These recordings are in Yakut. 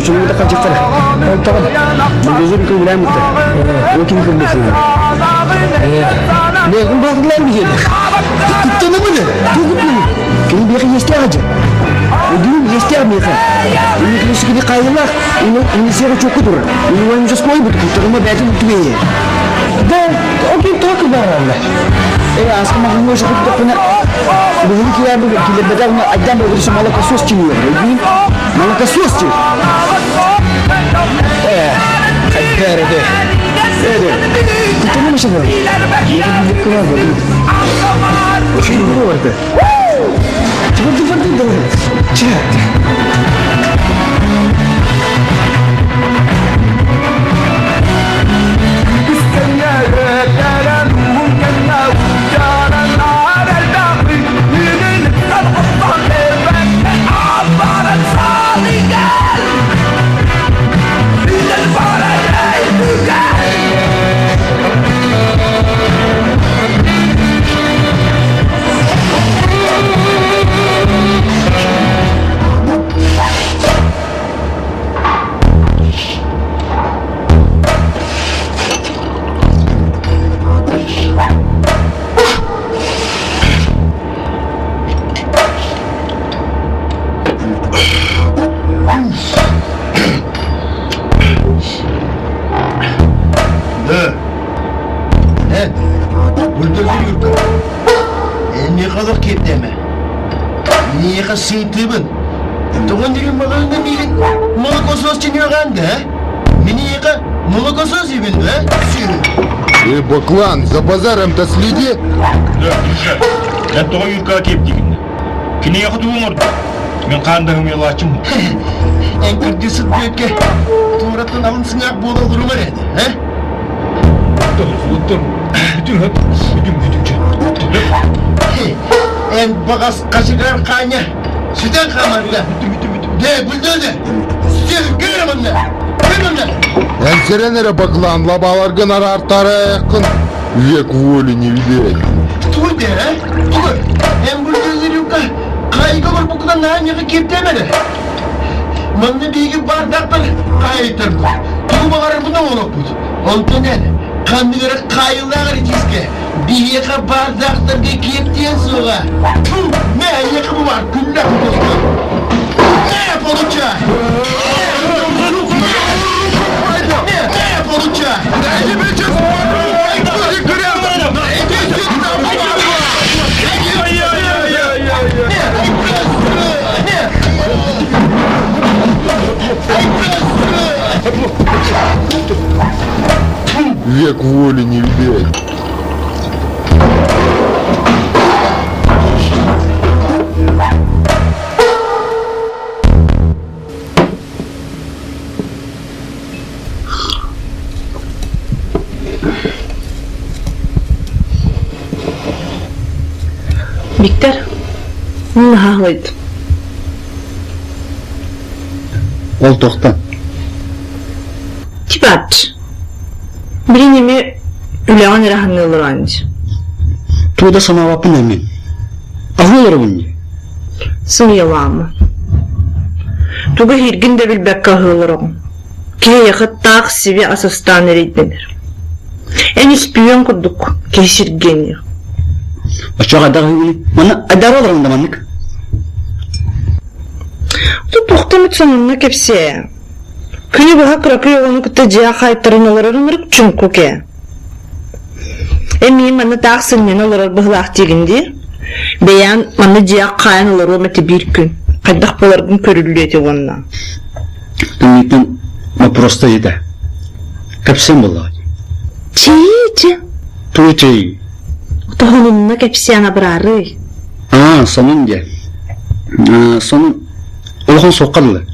Оччону да хадьыктара. Онтон Бульдозер көбүлээн бутта. Ол ким кырбысын. Бэйгин баҕдылар биһиэдэ. Куттанабын. Тугутун. Кини биэхэ иэстээх адьа. Өдүүн иэстээх миэхэ. Уну кини кини хайылаах, уну уну чокку турар. Уну уон участковый бут куттарыма бээтин түбэйэ. Да, ол ким тоҕо кырбаҕаллар? Э, аска махыңга ошо куттаппына бүгүн килер килербетер айдан бөгүрүсө молокосос чиңиер. Өдүүн молокосос чи. Э, хайдары Эде. Куттанама шабар. Миэхэ билик кылар бары. Ошо барда. Чыбырды барды да. Чэ. Да. Эн, бульдозер Юрка. Эйиэхэ олох киэптээмэ. Миэхэ сыытыыбын. Тоҕо дириҥ маҕаһыыҥҥа миигин молокосос чиниэҕээн да, э? Мин эйиэхэ молокосос иибин да, Эй, Баклан, за базаром-то следи. Да, Миша, эн тоҕо Юркаҕа киэптигин? Киниэхэ тугу оҥордуҥ? Мин хаан да ымыалааччым Эн кырдьы сыт бүөккэ туораттан алын сыҥаах буола олорумар эн, э? Оттон, бүтүн, бүтүн, бүтүн, Эн баҕас хачыгар хаанньа сүтэн хаамарга. Дэ, бульдозе! Сен көр манна! Көр манна! Эн сэрэн эрэ Баклан, лабааларгын араартарайаххын век воли не видеть. Тугуй де, э? Тугуй? Эн бульдозерюка хайга барбуккунан наанньаҕа киэптэмэрэ. Манна биһиги баардаахтар хаайтарбыт. Тугу баҕарарбын оҥороппут. Онтон эн ханнык эрэ хаайылаах артистка биһиэхэ баардаахтарга киэптиэн суоҕа. Фу, мэ эйиэхэ бу баар күллэх тостон. Мэ, получай! Мэ, получай! Я тебе сейчас Век воли не видать. Виктор, наһаа Ол тохтон. Типач. Билин эми үлэҕин эрэ саныыллар Тугу да санаабаппын эмин. Аһыы олоробун дии. Сымыйалаама. Тугу иһиргин да билбэккэ аһыылар Киһиэхэ таах сиби ас астаан эрэйдэнэр. Эн испиэн курдук киһи сиргэниэ. Оччоҕо хайдах үһүгүнүй? Манна айдаара олоробун да маннык. Туохтан сонунна кэпсээ. Күнү быһа кыракый оҕону кытта дьиэ хаайтаран олорор ынырык чуҥкук ээ. Эмиэ манна таах сынньана олорор быһыылаах диигин дии. Бэйэҥ манна дьиэ хаайан олоруом этэ биир күн. Хайдах буоларгын көрүллүө этэ уонна. Тымныыттан вопроста ыйыта. Кэпсээн буоллаҕа дии. Чэй-чэ. Тугу чэй? Тоһунунна кэпсээн абыраарый. Аа, сонун диэ. Сонун улахан суохха дылы.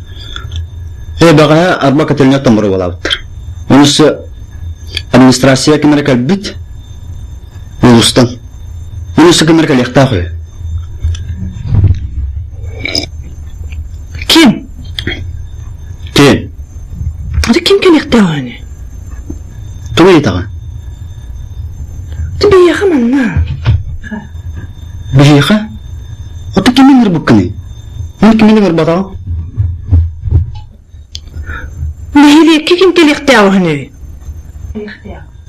Ээ, бэҕэһээ арба котельня томоро буолаабыттар. Онусы администрация ким эрэ кэлбит улуустан. Онусы ким эрэ кэлиэхтээх үһү. Ким? Ким? Это ким кэлиэхтээх үһүнүй? Тугу ыйытаҕын? Ты биһиэхэ манна. Биһиэхэ? Ото кимин ырбыккыный? Мин кимин ыҥырбатаҕым? Нэһилиэккэ ким кэлиэхтээх үһүнүй?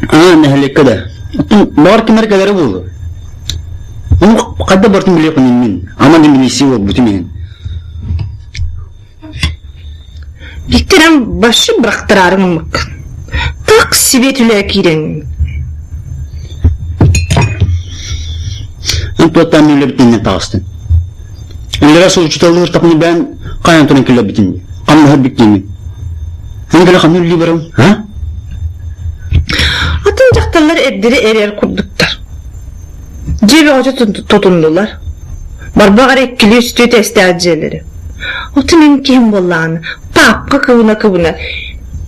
Аа, нэһилиэккэ да. Оттон баҕар ким эрэ кэлэрэ буолуо. Ону хайда бартын билиэхпин мин. Ама да милиция буолбутум иһин. Виктор эн вообще бырахтараары гыммыккын. Так себе түлээ киирэҥ. Эн туоттаан үлэбитинэн таҕыстын. Иллэрэ сыл учууталлыыр тапны бээн хайан туран кэлэбитин хамнаһар бүттиҥин. Эн кэлэ ханна үллүү барам, а? Атын дьахталлар эрдэри эрэр курдуктар. Дьиэ бөҕөтө тутуннулар. Барбах эрэ иккилии үстүү тэстээх дьиэлэри. Отун эн киһим буоллаҕына, паапка кыбына-кыбына,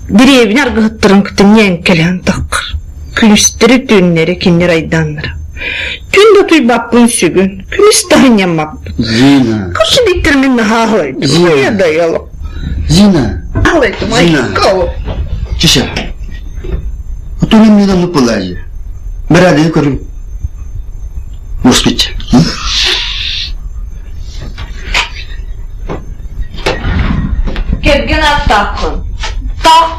дэриэбинэ аргыһыттарын кытта ньээҥкэлэһэн таххар. Күнүстэри-түүннэри кинилэр айдааннара. Күн да утуйбаппын сүгүн, күнүс да ынньаммаппын. Зина. Короче, Виктор мин наһаа аһылайдым. Зина. Я доела. Зина. Аһылайдым, Зина. Чеша. Отун мин оннук буолаайы. Бэрээдэги көрүҥ. Москвич. Кэргэн ааттааххын. Таах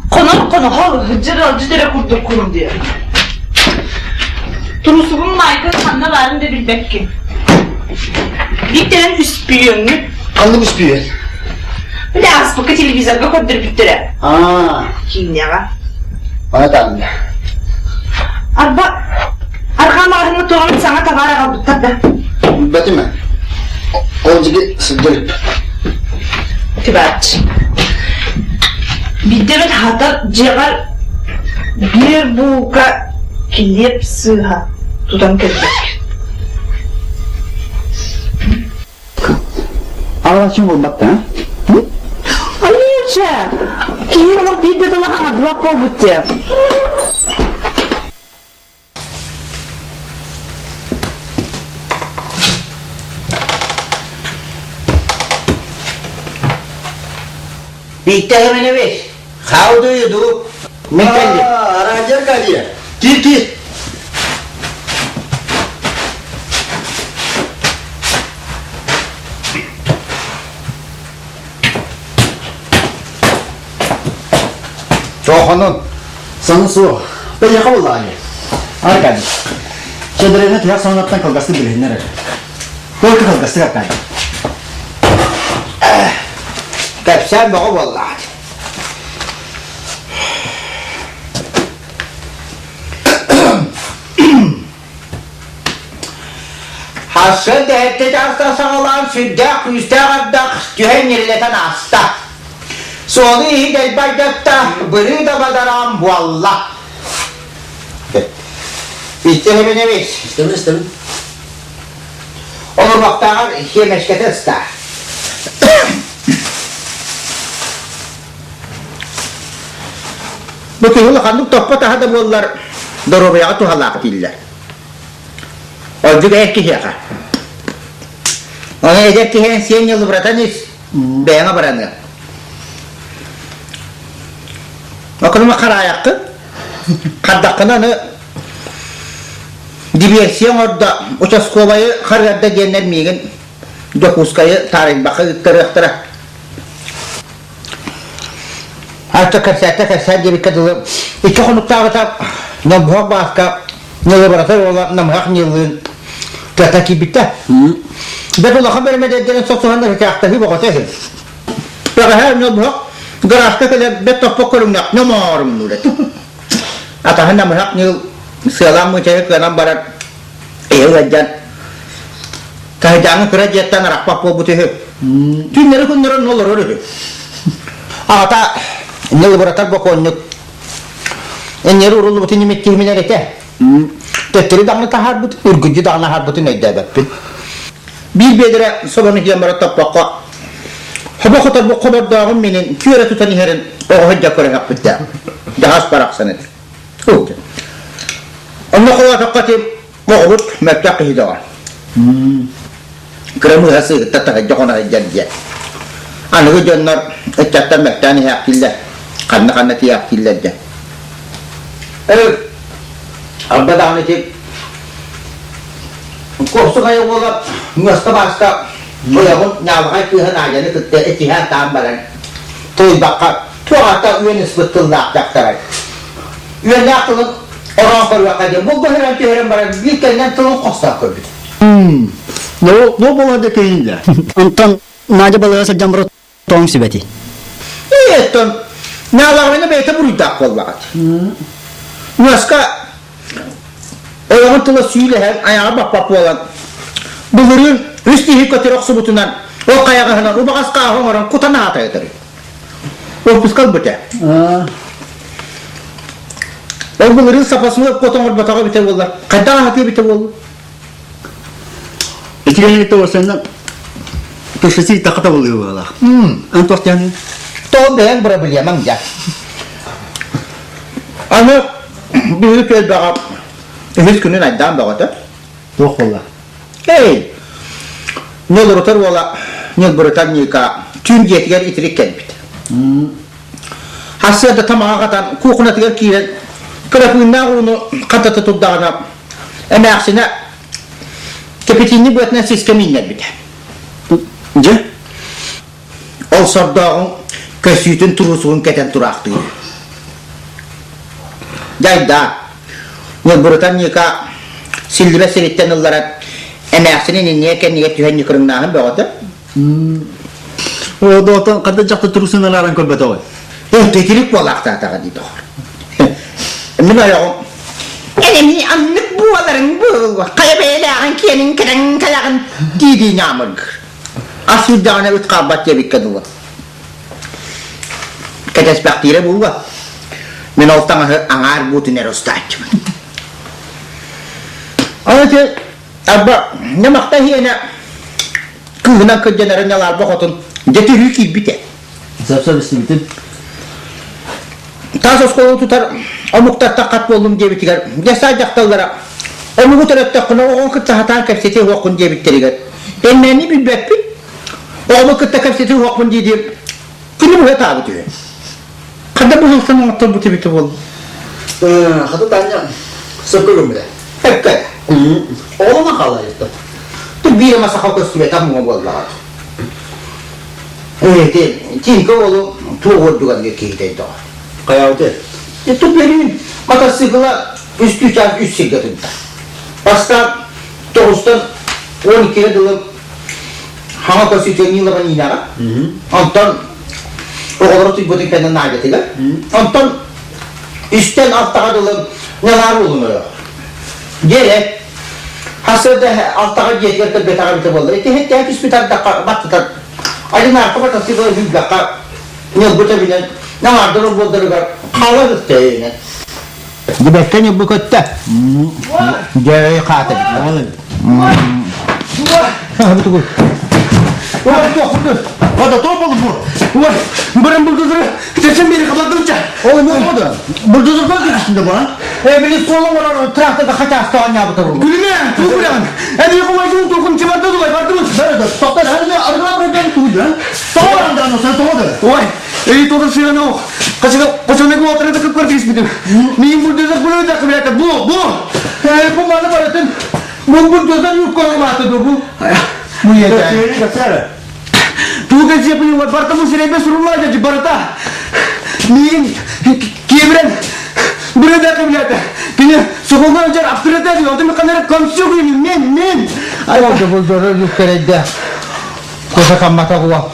хонор хоноһол, дьыр ыалдьыт эрэ курдуккун диэн. Трусугун маайкын ханна баарын да билбэккин. Бииртэн үспүйүөҥҥүт. Ханнык үспүйүөн? Били ааспыкка телевизорга көрдөрбүттэрэ. Аа. Киинэҕэ. Ана таанна. Арба, арҕаа маҕаһыыҥҥа туоҕун саҥа табаар аҕалбыттар да. Билбэтим ээ. Ол дьиги сылдьар Тибач. Биирдэ эбит хатар дьиэҕэр биир буулка килиэп сыыһа тутан кэлбит. Аҕалаччым буолбат да, Алиша! Киһи олох биирдэ тыла хаҥардыбат буолбут диэ. Биттэ Семенович, how do you do? Мин кэллим. Радио Аркадия. Кир, кир. Тоохонун. Саны суох. Бэйэхэ буоллаҕа Аркадий. Щедрене тыһах сонунаттан кылгастык билиһиннэр эрэ. Только кылгастык Аркадий. Кэпсээн бөҕө буоллаҕа. Сарсын дэһэттэ чаастан саҕалаан сүрдээх күүстээх ардах түһэн ньирилэтэн ааста. Суолу иһи дэлбайдатта, бырыы да бадараан буолла. Истэбин эбит. Истэбин, истэбин. Олорбохтооҕор хиэмэшкэтэ ыстаа. Бу киһи улаханнык топпот аһа да буоллар, доруобуйаҕа туһалаах дииллэр. Ордук эр киһиэхэ. Ону эдэр киһи сиэн ньылыбыратан ис, бэйэҥэ бараныа. Окунума хараайаххын, хардаххына аны диверсия оҥордо, участковайы харыарда диэннэр миигин Дьокуускайы таарыйбакка ыыттарыахтара. Арта кэпсээттэ кэпсээн диэбиккэ дылы икки хонуктааҕыта Номуһах Бааска ньылыбыратар уола Намыһах Ньыллыын тыата киирбиттэ. Бэрт улахан бэрэмэдэйдэрин сосуһан ырытаахтаһыы бөҕөтө үһү. Бэҕэһээ Номуһах гаражка кэлэн бэрт топпок көрүҥнээх ньомоорумнуур этэ. Атаһын Намыһах Ньыл сыалаах мыычайы кыанан баран Эһи ыалдьан Таһыдьааҥҥа кыра дьиэттэн арахпат буолбут үһү. Түүннэри күннэрин олорор үһү. Аҕата ньылыбыратар бокуонньук энньэри уруллубутун имиттиһиминэр этэ. Төттөрү даҕаны таһаарбыт, үргүдьү даҕаны аһарбытын өйдөөбөппүн. Биир биэдэрэ собону иһэн баран топпокко хобо хоторбут хобордооҕум минин түөрэ тутан иһэрин оҕо сылдьа көрөһөхпүттэ. Дьаһас барахсан этэ. Онно холоотоххо ити оҕобут мөлтөх киһи доҕор. Кыра мыыһа сыыһытта таһырдьа хоно сылдьар диэн. Аныгы дьоннор ыччаттар мөлтөөн иһээхтииллэр. Ханна-ханна тиийээхтииллэр диэн. Арба даҕаны ити Куорсук айа уола Мыаска Бааска ойоҕун ньаалаҕай кыыһын Аадьаны кытта этиһэ атаан баран тулуйбакка. Туох аата үөн ыспыт тыллаах дьахтарай? Үөннээх тылын ороон көрүөххэ диэн булгу түһэрэн түһэрэн баран биир кэннэн тылын хостоон көрбүт. Ну, ну буолар да кыйын Онтон Надя балыга сылдьан баран тоҥ сүбэти. Эттон наалаҕына бэйэтэ буруйдаах буоллаҕат. Ньуоска ойоҕун тыла сүүлэһэн айаҕа баппат буолан былырыын үс киһи көтөр охсубутунан ол хайаҕаһынан убаҕас хааһы оҥорон кутан аата ытар. Отпуск ылбыта. Ол былырыын сапасной обход оҥорботоҕо эбитэ буоллар, хайдах аһатыы эбитэ буолла? Итигэнигитэ уосанна тушити тахата булыылаах. Эн туох диэн? Тоҕо бэйэҥ бырабылыамаҥ дьэ. Аны биһиги түөлбэҕэ үһүс күнүн айдаан бөҕөтө. Туох буолла? Эй, Ньылбырытар уола Ньылбырытар Ньыыка түүн дьиэтигэр итирик кэлбит. Сарсыарда тамаҕа хатан куукунатыгар киирэн кырапыыннаах ууну хатата турдаҕына эмээхсинэ кэпитиинни быатынан сискэ мииннэрбитэ. Дьэ? Ол сордооҕун көссүүтүн туруусугун кэтэн тураахтыыр. Дьайдаа, Ньылбырытар Ньыка силлибэт сириттэн ылларан эмээхсинин иннигэ кэннигэр түһэн ньыкырыҥнааһын бөҕөтө. Оотон ханна дьахтар туруусун арааран көрбөтөҕүй? Итирик буолаахтаатаҕа дии доҕор. Мин ойоҕум эн эмиэ аннык буоларыҥ буолуо хайа бэйэлээҕин киэнин кэрэҥ кэлэҕин дии-дии ньаамыргыр. Ас үрдэҕинэ ыт хаалбат диэбиккэ дылы. Кэтэспэхтиирэ буолуо. Мин ол таҥаһы аҥаар буутун эрэ устааччыбын. Аны ити арба ньамахта иһиэнэ кыыһынан кырдьанара ньалаарба хотун дьэ түһүү киирбитэ. Сөп-сөп истибитим. Таас оскуола тутар омуктартан хат буоллум диэбитигэр, дьэ дьахталлара омугу төрөттөххүнэ оҕоҥ кытта сатаан кэпсэтиэ уоххун диэбиттэригэр, эммээни билбэппин, оҕону кытта кэпсэтиэ уохпун дии-дии күнү быһа таабыт үһү. Ханна быһылсан оҥотторбут эбитэ буолла? Хата Таня сөпкө гыммыта. Сөпкө. Оҕолоно хаалайыттан. Тут биир эмэ саха көстүбэтэх муҥа буоллаҕа. Ити Тинка уолу туох ордугар киһитэй доҕор. Хайаабыты? Тут бөлүүн мотоцикла үстүү чаас үс сиргэ турда. Бастаан тоҕустан 12-гэ дылы хаҥа көсүүтэ Нилова Нинаҕа. Онтон оҕолору туйбутун кэннэ Надятыгар. Онтон үстэн алтаҕа дылы Нялаар уолун ойоҕо. Дьиэрэ Хасыада алтаҕа дьиэтигэр кэлбэтэҕэ эбитэ буоллар, ити һэттээн түспүт ардахха баттатар одинарка мотоцикл үүрдэххэ ньылбыт эбинэн наҥаардар олбуордарыгар хаала сытта өйүнэн. Дибэккэ ньылбы көттө. Дьэ өй хаата. Вода то был бу. Ой, баран бульдозеры зачем бери хабардымча? Ол не oldu? Бульдозер көр бу, а? Э, били суолун олор тракторда хачаста оонньообута бу. Күлүмэ, туу күлэҕин. Эби кумайдын туохун чыбарды дулай бардыбын. Да, тоқтар, арыгы арыгы бырдан тууду, Тоҕо барандаан сен тоҕо да? Ой, эй тоҕо сыана ох. Качыга кочонег уотары да кыпкар тиспитим. Миин бульдозер булу да кыбята бу, бу. Э, бу маны баратын. Бу бульдозер юкка мааты бу. Бу yeter. Туга зепли барта бу сиребе сурулла дьэ барыта. Миин киэбирэн бырыда кыбылята. Кини соколга жар авторитет отын канара комсюг мен мен. Ол бульдозер юккерейде. Коса каммата була.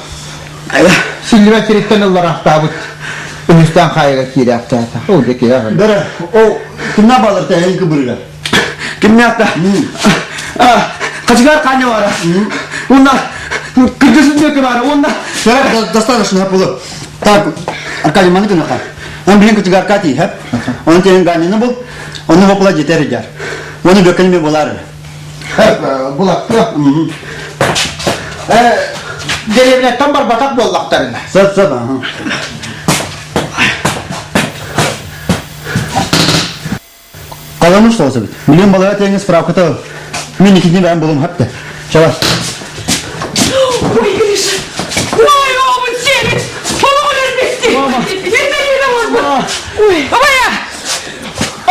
Силлибэт сириттэн ыллараахтаабыт. Үһүстэн хаайыга киирээхтээтэ. Ол дьэ киһи Бere, о кимнә балыр тәһин кыбырга? Кимнәхтә? Качыгар каня бара. Уна кыргыз беки бара. Уна Достаточно было. Так, Аркадий маны гына Он билин кычыгар кати, хеп. Он тенин ганины бул. Оны хопла жетер жар. Оны бөкенме болар. Булатты. Деревнеттен барбатак буоллахтарына. Сөп сөп. Ага. Қаламы что бит. Милен балага теңіз справката мен икини бән булум хапты. Чала. Ой, Гриша! Ой, оҕобун сиэбит! Олоҕун өлбүттүү! Ертеңіне болбут! Ой, абая!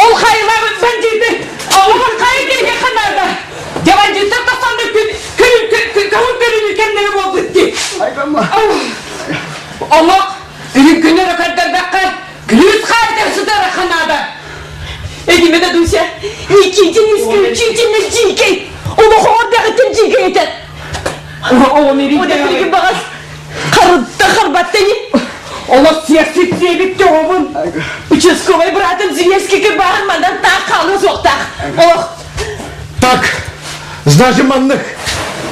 Ол хайылабыт бандиты! Оҕобун хайа киһи ханарда! Дьэ бандиттар тахсан да күн күн көҥүл көрүнүү кэмнэрэ буолбут дии! Олох! Бүгүн күн өрө көрдөрбөххө, күлүүс хаайтар сытара ханаада. Этиме да Дуся, Никитин исключительно дикий. Олох оҕордоҕуттан дьиикэй этэ. Оҕом Ода билигин баҕас харытта харбатта ини. Олох сиэхсит сиэбит тоҕобун. Участковай братым Зверский кырбааһын манан таах хаалыа суохтаах. Олох. Так, значит маннык.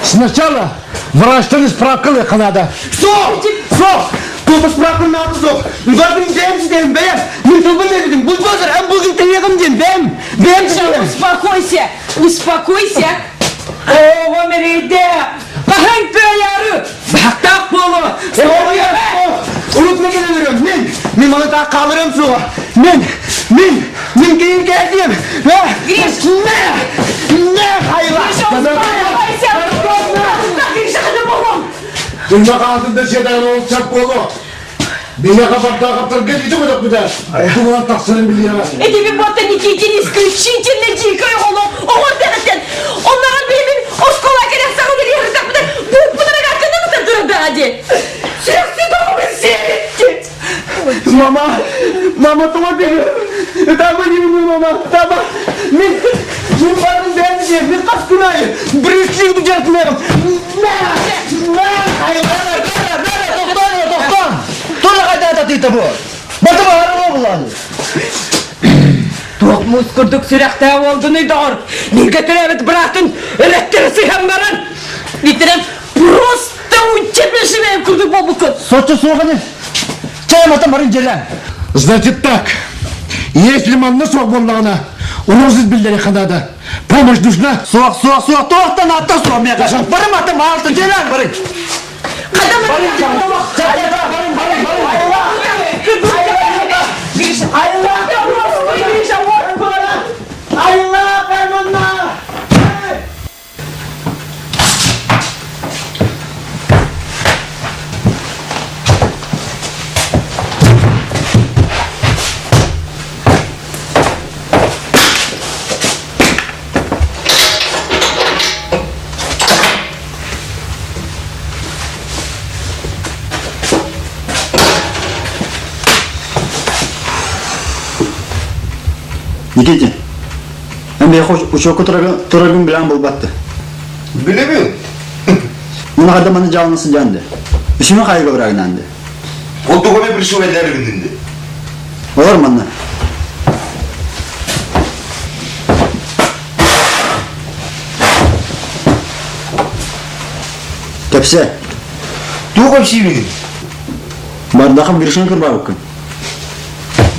Сначала врачтан справка ылыахха наада. Суох! Суох! Туох справка наада суох. Бардым бэйэм ситэбин бэйэм. Мин тылбын биэрбитим. Бульдозер, эн бүгүн тэйиэҕим диэн бэйэм. Бэйэм ситэбин. Успокойся, успокойся. Оҕом эрэйдэ. Хаһан кыайаары? Баһахтаах буолуо. Урут мен өлөрөм. Мен, мен маны таах хааларым суоҕа. Мен, мен, мен кейин кээдием. Гриш! Не! Не, хайла! Успокойся! Гриша, хана болом! Түннэ хаатын да сиэдээн ол чап буолуо. Биһиэхэ бардааҕаптарга ити көтөхпүтэ. Тугунан тахсарын билиэҕэ. Эти вот Никитин исключительно дикой оҕолор оҕор дэҕиттэн оннооҕор биһимин оскуола кэлэн саҕа билиһэрдахпыта бууппутарага кынымта турардаҕа дии сүрэхсит оҕобун сиэбиттит Мама, мама тоҕо биһи Таба не мама, таба. Мин, мин барын бэйэм диэн, мин хас күн аайы Брюс Ли дьарытынарым. Мэ, мэ, Бара, бара, тохтоон, тохтоон! Тула хайда татыыта бу? Баты баҕарар буолан. Туох муус курдук сүрэхтээх уолдунуй доҕор бииргэ төрөөбүт быраатын өлөттөрө сыһан баран Витрен просто учебешивее курдук буолбуккун. Соччо суох ини. Чэ, мата барын дьэлээн. Значит так, если манна суох буоллаҕына, урозит биллэриэххэ наада. Помощь нужна? Суох, суох, суох, туохтан атта суох миэхэ. Барым аты маалтын дьэлээн барын. Хадам Барын, барын, барын, барын. Айла, кайманна! Никитин, эн бэйэхэ учуокка тураргын билэн булбатты. Билэбин. Мунаҕарда маны дьаалына сылдьан де. Үсүмэ хайыга бырагынан де. Ол тугу эмэ пришивайлар де. Олор манна. Кэпсэ. Туох кэпсиибин? Бардахым Гришин кырбаабыккын.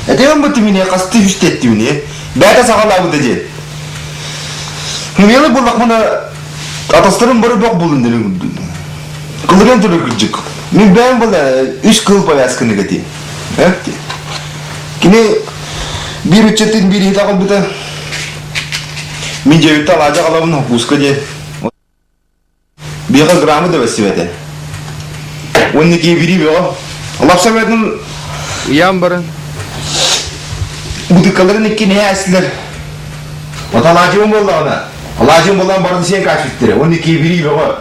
Этиэн бу тимине хасты үстэттимини. Бэйэтэ саҕалаабыта диэн. Мелы буллахмына атастарым бары бөх булун дэнин Кылыран турар кырдьык. Мин бэйэм була үс кыл повязканы кэтиим. Кини биир ыччатын биир иһит аҕалбыта. Мин дьиэбиттэ алаадьы аҕалабын хокууска диэн. Биэхэ грамы да бэстибэтэ. Уонна киэбирии бөҕө. Лапса бэтин Ыйаан баран. бутыкаларын иккини ээстилэр. От алаадьым буоллаҕына, алаадьым буолан баран сиэн каачыттара. Уонна киэбирии бөҕө.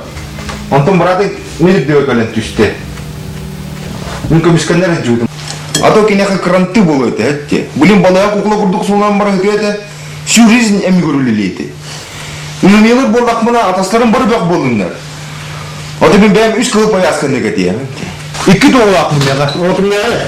Онтон бырааты мин үрдүгэр кэлэн түстэ. Мин көмүскэннэр сылдьыбытым. А то киниэхэ кыранты буолуо этэ, этте. Блин, балыга кукла курдук сууланан баран ытыа этэ. Всю жизнь эмигэр үлэлиэти. Умнумелыр буоллахпына, атастарым бары бөх буоллуннар. Ото мин бэйэм үс кылы повязканы кэтиэм. Икки туолаахпын миэхэ.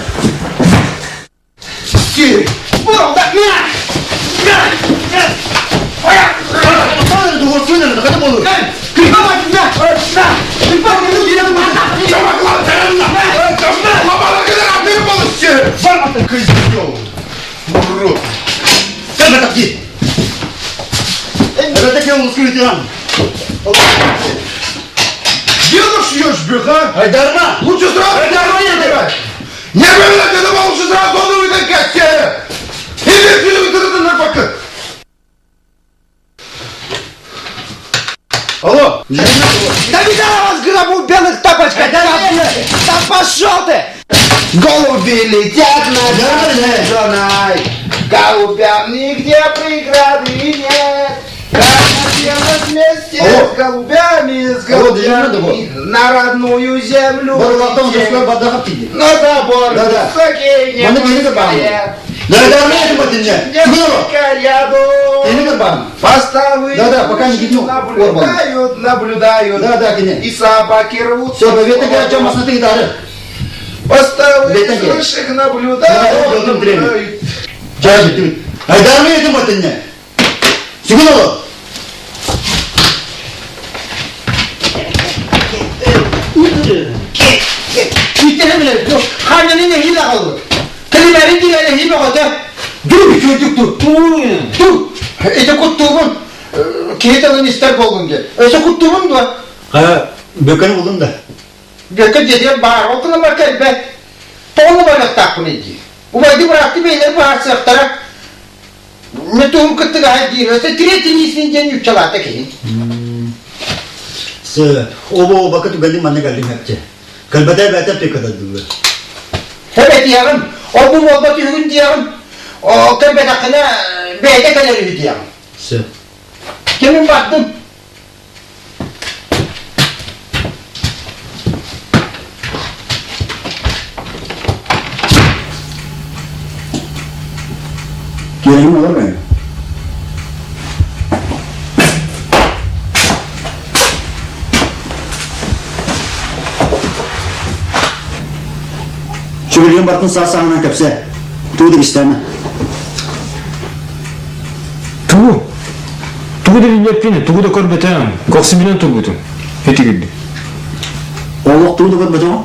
Деда шьешь, беха! Айдарма! Лучше сразу! Айдарма не Не говори, ты думал, лучше сразу он выйдет как тебе! Иди, иди, иди, пока! Алло! Да видала вас в гробу в белых тапочках! Да, да пошел ты! Голуби летят над зоной, Голубям нигде преграды нет. Как вместе с голубями, с голубями на родную землю лететь. На забор высокий не пускает. Несколько рядов поставы Да, да, пока не гидну. наблюдают, наблюдают. Да, да, кини. И собаки рвутся. Все, бэбиэтэ кэ масна тыгытары. Поставы Бетен слыших наблюдают, наблюдают. Айдармы етім батынне. Сүгүн оло. Ханнаны нэһиилэ аҕалбыт. Кэлимээри диэн эһии бөҕөтө. Дур үчүгэйдик тур. Тур. Ити куттуубун. Киһи тылын истэр буоллун диэн. Өссө куттуубун дуо? Ха, бөкөн булдум да. Бүөккэ дьиэтигэр баар, ол гынан баран кэлбэт. Тоҕо барыахтаахпыный дии. Убайды быраатты бэйэлэр быһаарсыахтара. Мен туһум кыттыгаһа диир. Өссө третий лиисин диэн ньуччалаата киһи. С, оба оба түгәлли манна кэллим әпче. Кэлбэтэ бәтэ пекададылы. Хэбэтиэҕим, ол бу буолбат үһүгүн диэҕим. О, кэлбэтэххинэ бэйэтэ кэлэр үһү диэҕим. С. Кимин бардым? Киэһим олор бэйэ. Сүбэлиэн бартын саас-сааһынан кэпсээ. Тугу да истээмэ. Тугу? Тугу да билбэппин, тугу да көрбөтөм, көхсүбүнэн турбутум. Этигирдим. Олох тугу да көрбөтөҕүм.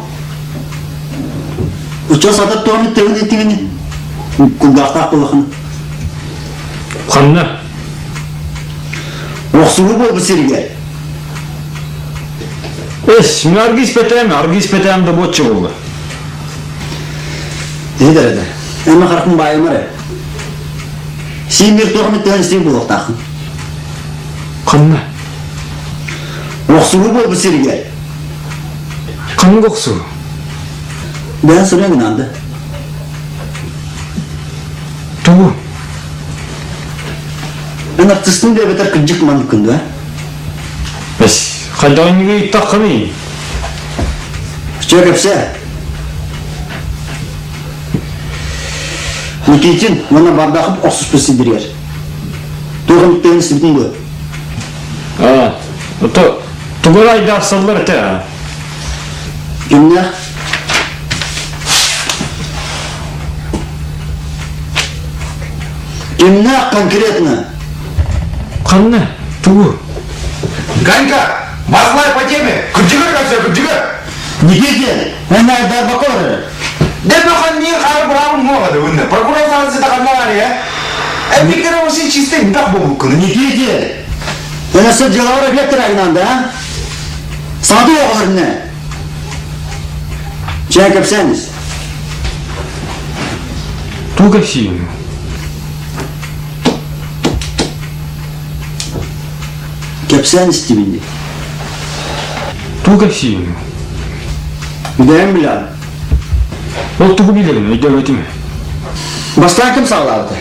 Учуос сатар туһаны тыгын итигини. Кулгаахтаах буолахына. Ханна? Охсуһуу буолбут сиригэр. Эс, мин аргы испэтэм, аргы испэтэм да буочча буолла. Иһит эрэ Эмма харахын баайымар ээ. Син биир туох эмит тыһан истиҥ буолуохтааххын. Ханна? Охсуһуу буолбут сиригэр. Ханнык охсуһуу? Бэйэн суруйан гынаан да. Тугу? Эн артыыстын диэбэтэр кырдьык манныккын дуо? Эс, хайдах иннигэ ыйыттаххыный? Чэ, кэпсээ. Никитин уонна Бардахов охсуспут сирдэригэр. Туох эмиттээн истибитиҥ дуо? Аа, ото тугу айдаахсаллар этэ аа? Кимнээх? Кимнээх конкретно? Ханна? Тугу? Ганька, Баслай по теме! Кырдьыга кәпсэ, кырдьыга! Никитин, эн айдарбакка олорор. Деп мин хаар быраабым муоҕа да үннэ. Прокурор саансы таханна э? Эпиккere вообще чисто не так болбуккун. Никитин, эн өссө дьыалаҕар эбиэттэрэгинан да, Саҥата оҕолор не? Чэ, кэпсээниз. Тугу кэпсиим? Кэпсээн истибин дии. Тугу кэпсиим? Бэйэм билэҕин. Ол тугу билэрин өйдөөбөтүм. Бастаан ким саҕалаабыта?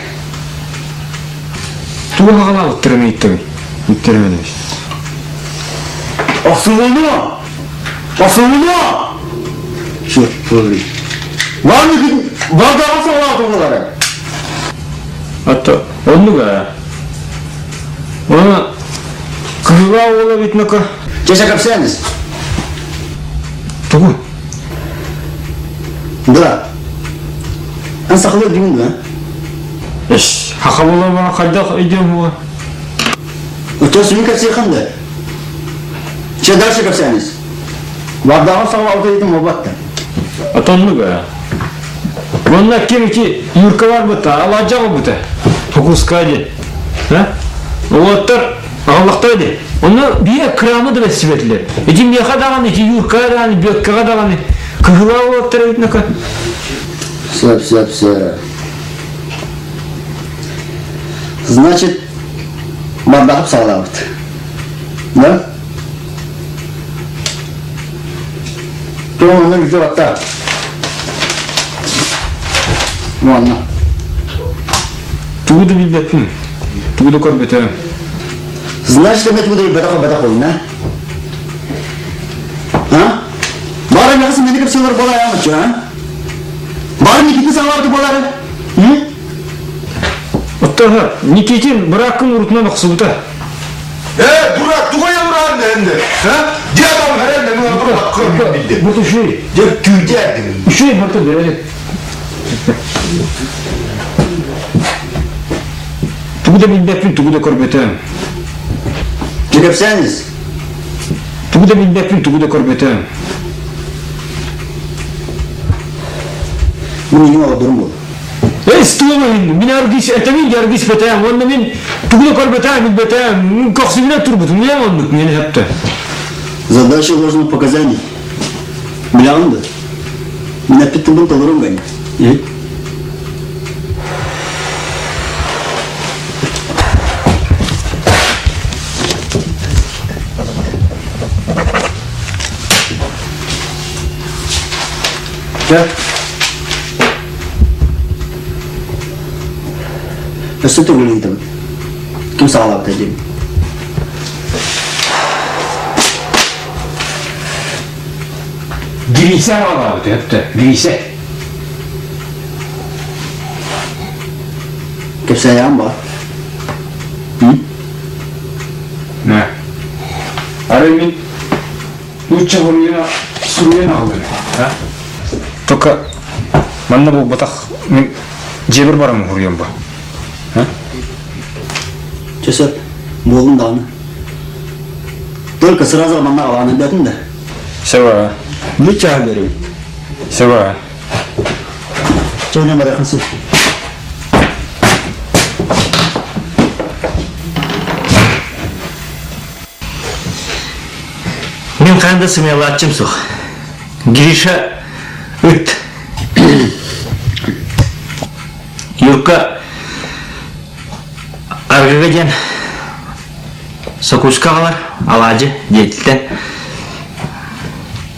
Тугу саҕалаабыттарын ыйыттым. Ыйыттарым Охсуһууну! Охсуһууну! Чур, Ваня, бардаҕа саҕалаабыт оҕолоро. Ато, оннук ээ. Оны кыһыла уола эбит ноко. Чэ, кэпсээниз. Тугу? Да. Эн сахалыы өйдүүгүн да? Эс, хаха буола хайдах өйдүөм буола? Оччо сүрүн кэпсиэххин да? Чэ, дальше кэпсээниз. Бардаҕын саҕалаабыт этим буолбат да. Отоннук ээ. Уонна ким ити Юрка барбыта, алаадьа буолбута. Фокуска диэн. А? Уолаттар аҕаллахтара дии. Онно биир крамы да бэссибэтилэр. Ити миэхэ даҕаны, ити Юрка даҕаны, Бүөккэҕэ даҕаны кыһыла уолаттар эбит нака. Сөп, сөп, сөп. Значит, бардаҕып саҕалаабыт. Да? Туох онно илдьэ батта? Уонна. Тугу да билбэппин, тугу да көрбөтөм. Значит, эмэ тугу да бэтэх-бэтэх буолна. А? Бары миэхэ мени кэпсиэлэр буолар аамыччы, а? Бары Никитин саҥалаабыт буолар. Оттоһо, Никитин бырааккын урутунан охсубута. Э, дурак, туга явраан энди? А? Дьэ, баран мен отур билди. Бу үшүй. Дьэ, күүтэ. Үшүй барта берели. Тугу да билбэппин, тугу да көрбөтөм. Дьэ, кэпсээниз. Тугу да билбэппин, тугу да көрбөтөм. Бу миигин олордорум буолла. Эй, стуолу мин аргыс этэмин аргыс бэтээм, уонна мин тугу да көрбөтөөм, билбэтээм, көхсүбүнэн турбутум, мен оннук мени хөптө. Задача ложных показаний. Билэҕин да? Мин эппит тылбын толорум гань. Чэ. Өссө төгүл ыйытабын. Ким саҕалаабыта диэн. Гриисэ аҕалаабыт өптө, Гриисэ. Кэпсээйэҕин баар. Нэ. Арай мин нуучча суруйан суруйан аҕалым. Только манна буолбатах мин дьиэбэр баран суруйан ба. Чэ сөп, буоллун даҕаны. Только сразу манна аҕалаан өйдөөтүн да. Сева. Бүт чааһы беребин. Сева. Чэ, онон барыаххын син. Мин хаһан да сымыйалааччым суох. Гриша ыт. Юрка арыгыга диэн сокуска аҕалар алаадьы диэтиттэн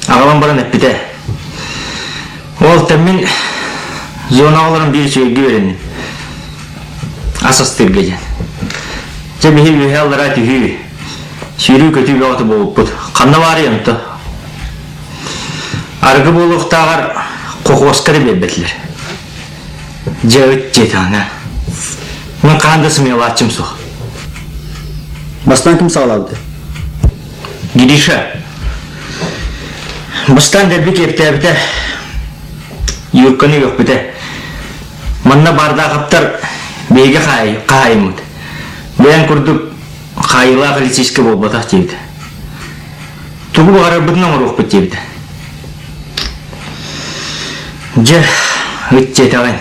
аҕалан баран эппитэ. Ол мин зона оҕолорун биир үчүгэйгэ үөрэнним. Ас астыырга диэн. Дьэ биһи үөһэ аллараа түһүү, сүүрүү-көтүү бөҕөтө буолбуппут. Ханна баарый онто? Арыгы буолуохтааҕар хохуоска да биэрбэтилэр. Дьэ ыт диэтэҕинэ. Мин хаһан да сымыйалааччым суох. Бастаан ким саҕалаабыта? Гриша. Бастаан дэлби киэптээбитэ. Юрканы үөхпүтэ. Манна баардаахаптар биһиги хаайыммыт. Бэйэҥ курдук хаайыылаах лицейскэ буолбатах диэбитэ. Тугу баҕарарбытын оҥоруохпут диэбитэ. Дьэ, ыт диэтэҕиҥ.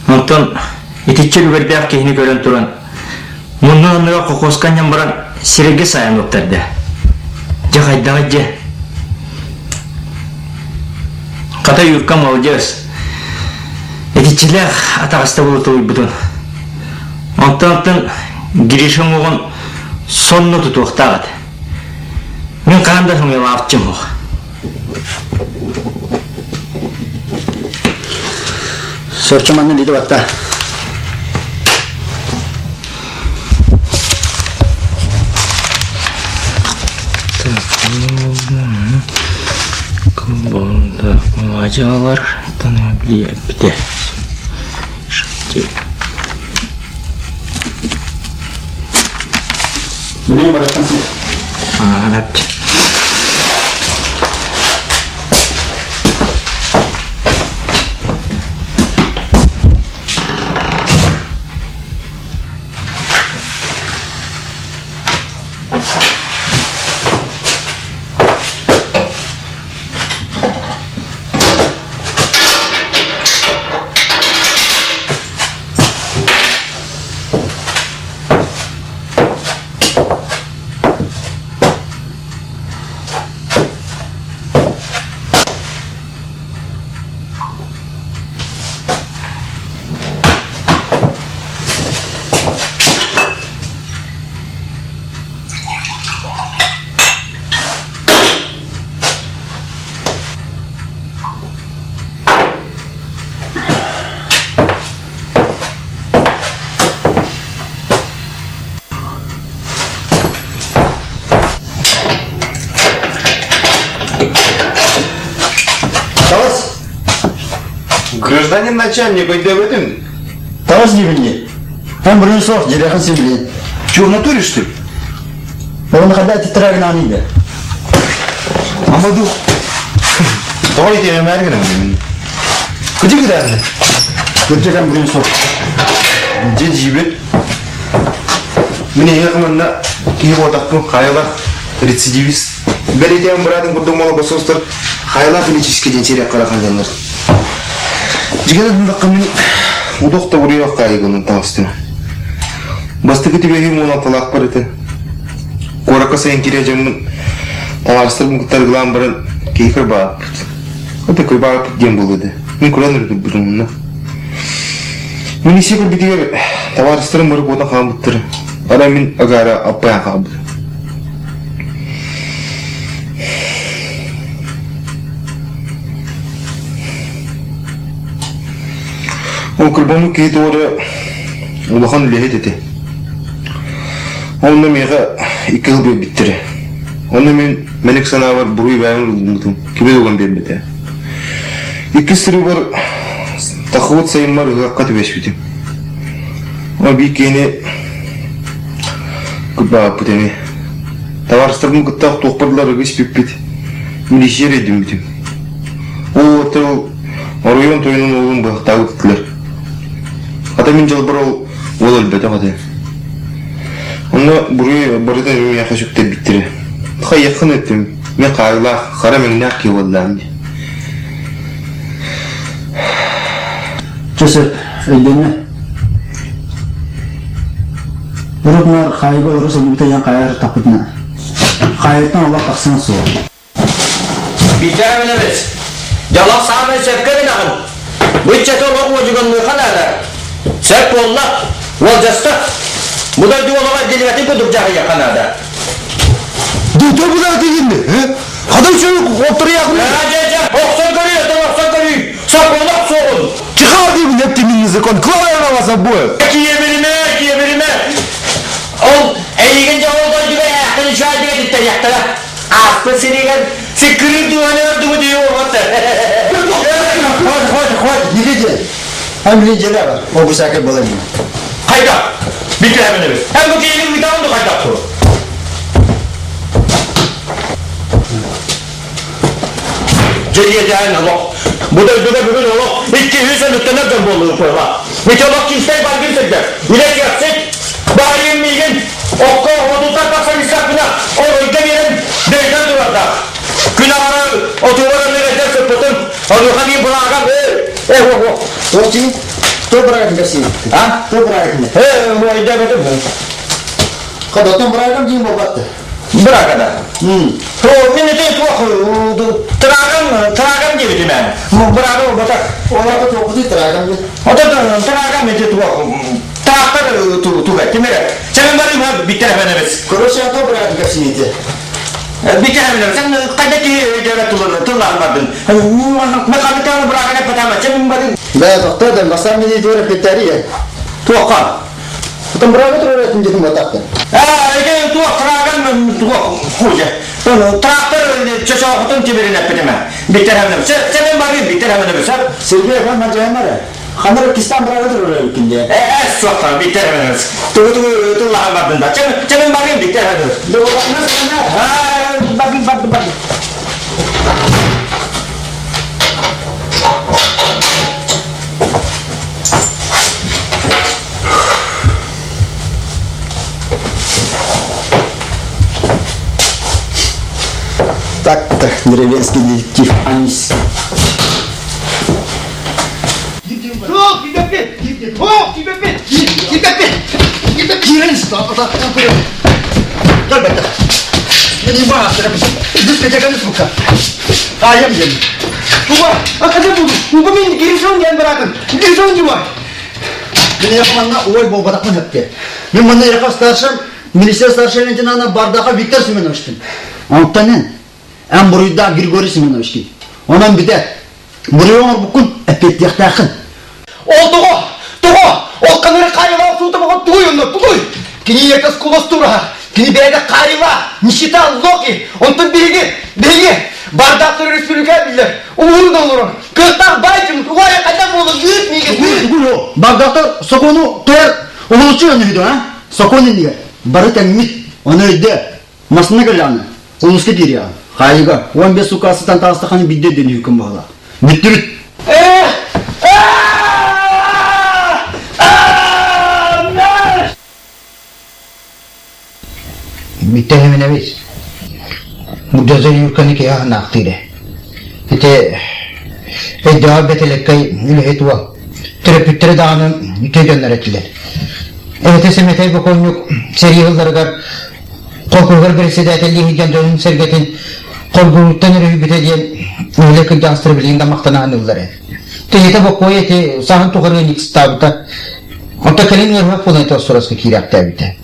Онтон итиччэ үлүгэрдээх киһини көрөн туран, муннун анныгар хокуоска анньан баран сирэйгэ саайан уктарда. Дьэ хайдаҕый дьэ? Хата Юрка молодец. Итиччилээх атаҕастабылы тулуйбутун. Онтон оттон Гриша уҥуоҕун сонно тутуохтаах этэ. Мин хаһан да сымыйалаабыччым суох. Сорчо манна диде батта. Мадьалар эппитэ. Билиҥ барыттан Ааҕан Гражданин начальник өйдөөбөтүм. Таҕыс диибин дии. Эн бұрын суох, дьирэхин син билин. Че, в натуре, что ли? Оны қайда титрагынан иді. Амаду. Тоҕо итиэмээр гынан. Кыдьык гыдааны. Кырдьыган бұрын суох. Дьэ дьиибит. Мин эһиэхэ манна киһи буотахпын хайалаах рецидивист. Бэлитиэн быраатын курдук молокосостор хайалаах клинический диэн сириэк харахан дьоннор. Дьигэн атындахха мин удох да буруйах хаайыгынан таҕыстым. Бастакы түбэһиим уон алталаахпар этэ. Куоракка сайын киирэ дьоммун табаарыстарбын кытта арыгылаан баран киһи кырбааппыт. Это кырбааппыт диэн буолуо да. Мин куран ыргырбытым онно. Милиция көрбүтүгэр табаарыстарым бары куотан хаалбыттара. Арай мин агаара аппайан хаалбытым. Ол кырбаммыт киһи туора улахан үлэһит этэ. Онно миэхэ икки сыл биэрбиттэрэ. Онно мин мэник санаабар буруй бэйэм ылыммытым, кими да уган биэрбэтэ. Иккис сырыыбар тахыбыт сайыммар ыһыахха түбэспитим. Ол биир киһини кырбаабыппыт эмиэ. Табаарыстарбын кытта туохпар да арыгы испиппит, милиция эрэйдиммитим. Ол уолаттар ол оройуон тойонун уолун быһахтаабыт этилэр. Хата мин дьолбор ол уол өлбөтөх этэ. Онно буруй барыта миэхэ сүктэрбиттэрэ. Хайыаххын эттим, мин хаайылаах, хара мэҥнээх киһи буоллаҕым дии. Чэ сөп, өйдөннө. Урут наар хаайыга олоро сылдьыбыта диэн хайа тахпытына. Хаайыттан олох тахсан суох. Биитэ Иванович, дьолох саамай сөпкө гынаҕын. Бу иччэтэ олох уодьуганныаха наада. Сөп буолла, уолдьаста. Бу дойду олоҕо эргиллибэтин курдук дьаһайыахха наада. Дуто була дигинни, Хадай чөй отторуяхны. Охсон көрүү, это охсон көрүү. Сокуон суоҕун. Чихар деймин эптимин закон. Клава на вас обоих. Киэбиримэ, киэбиримэ. Ол эйигин дьэ ол дойдуга ээхтэн үчүгэйдик этиттэриэхтэрэ. Ааспыт сиригэр сиккирин туһаны өрдүгү дии уоҕатта. Хватит, хватит, хватит, не лезь. А мне дела, ол всякой было не. Хайда? Бүтәмін эбит. Эн бу киһини ыытаҕын да хайдах тур? Дьиэ олох. Бу дойдуга бүгүн олох 200 өлүктэнэр дьон буолуо куола. Ити олох кистэй баргын сирдэр. Үлэ киэхсит. Баайым миигин окко отутар тахсан истэхпинэ оройго биэрэн дөйдөн турардаах. Күн аҕара отугар өлөрөйдөн сыппытым. Онуоха мин былаагам э э о о. Отчи, кто брагатын кэпсиир? А? Кто брагатын? Э, өйдөөбөтүм. Ходотон брагам диин буолбатты. Брагада. О, мен ити туох трагам, трагам диэбитим ээ. Брага буолбатах. Оларга туохпутуй трагам диэн? Отон трагам ити туох трактор туга кимere. Сен барым биттер эбенебез. Короче, а то брагатын кэпсините. Биттер эбенебез. Сен кайда ки өйдөбөт туланы тыллаан бардын. Механиканы браганы патама. Сен бардын. Бә, тоқта, да, бастан мен тура петария. Туохка? Потом брага тура этим дедим батакты. А, эти туох траган туох хуже. Трактор чочоохутун тибирин эппитиме. Биттер эбенебез. Сен бардын биттер эбенебез. Сергей, ben мажаймара. Ханар кистан брага тура эбикинде. Э, суохта биттер эбенебез. Тугу тугу тыллаан бардын да. Чемен бардын биттер эбенебез. А, бардын бардын бардын. Так-то, деревенский детектив Анис. Туох киирбэппит! Туох киирбэппит! Киирбэппит! Киирбэппит! Киирэн атахтан көрө. Кэлбэтэ. Мин баҕастара дискотеканы сука. Хаайам диэн. Уба, акада бу. Уба мин Гришон диэн баратын. Гришон дьуба. Мин яха манна ой буолбатахпын өттө. Мин манна яха старшим, милиция старший лейтенанта Бардаха Виктор Семеновичпин. Онтон эн, эн буруйдаах Григорий Семеновичкин. Онон бүтэ. Буруйу оҥорбуккун эппиэттиэхтээххин. Ол тоҕо? Тоҕо? Ол канары хаайылаах суута тугуй онно тугуй? Кини ийэтэ скуластураха, кини бэйэтэ хаайылаах, нищета, локи. Онтон биһиги, биһиги. Бардаахтар өрөспүүбүлүкэ биллэр. Улууру да олорор. Кыахтаах баай дьон угаайа хайдах буолар ыыт миигин. Бардаахтар сокуону тойор уһулуччу өнүһүдү, а? Сокуон иннигэр бары тэҥмит. Ону өйдөө. Масына кэллэҕинэ, улууска киириэҕин. Хаайыыга 15 сукаасытан таҕыстаххына биирдэ өйдөнүүһүккүн баһылаа. Бүттүбүт! Бүтэһиминэбис. Бурдьаза Юрканы киһи аһынаахтыыр ээ. Ити өйдөөҕөр бэтэлэккэй үлэһит уол. Төрөппүттэрэ даҕаны үтүө дьоннор этилэр. Эбэтэ Сэмэтэй бокуонньук сэрии сылларыгар холкуһугар бэрэссэдээтэллии сылдьан дьонун-сэргэтин хоргуһуттан өрүһүйбүтэ диэн нэһилиэк кырдьаҕастара билигин да махтана саныыллар ээ. Киһитэ бокуой ити саһын тухары ыанньыксыттаабыта. Онтон кэлин ыарыһах буолан ити остуораска киирээхтээбитэ.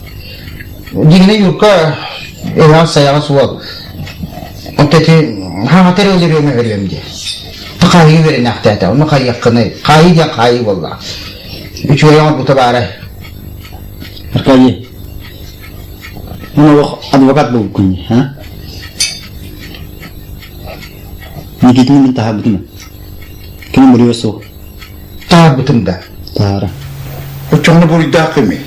Дьиҥинэ Юрка эһэҕэс-сайаҕас уол. Онто ити хаҥатар өлөрүөм өлөрүөм диye. Хаайыы үөрэнээхтээтэ. Ону хайыаххыный? Хаайыы диэн хаайыы буоллаҕа. Үчүгэй оҥорбута баара. Аркадий, мин олох адвокат буолбуккун дии, а? Никитини мин таһаарбытым. Кини буруйа суох. Таһаарбытым да. Таһаара. Оччоҕуна буруйдаах кимий?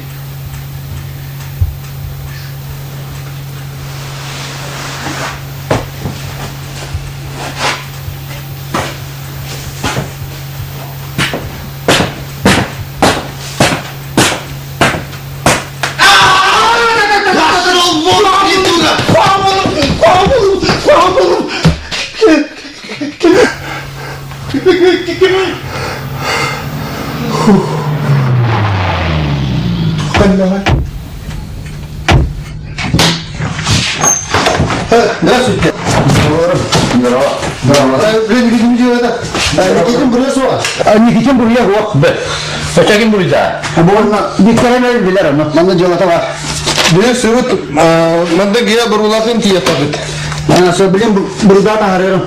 Здравствуйте. Никитин буруйа суох. Никитин буруйа суох. Очагин буруйда. Буонна Виктория билэр ону. Манна дьыалата бар. Биле сырыт манда гия бурулатын тиетабыт. Со билин буруда таһарырым.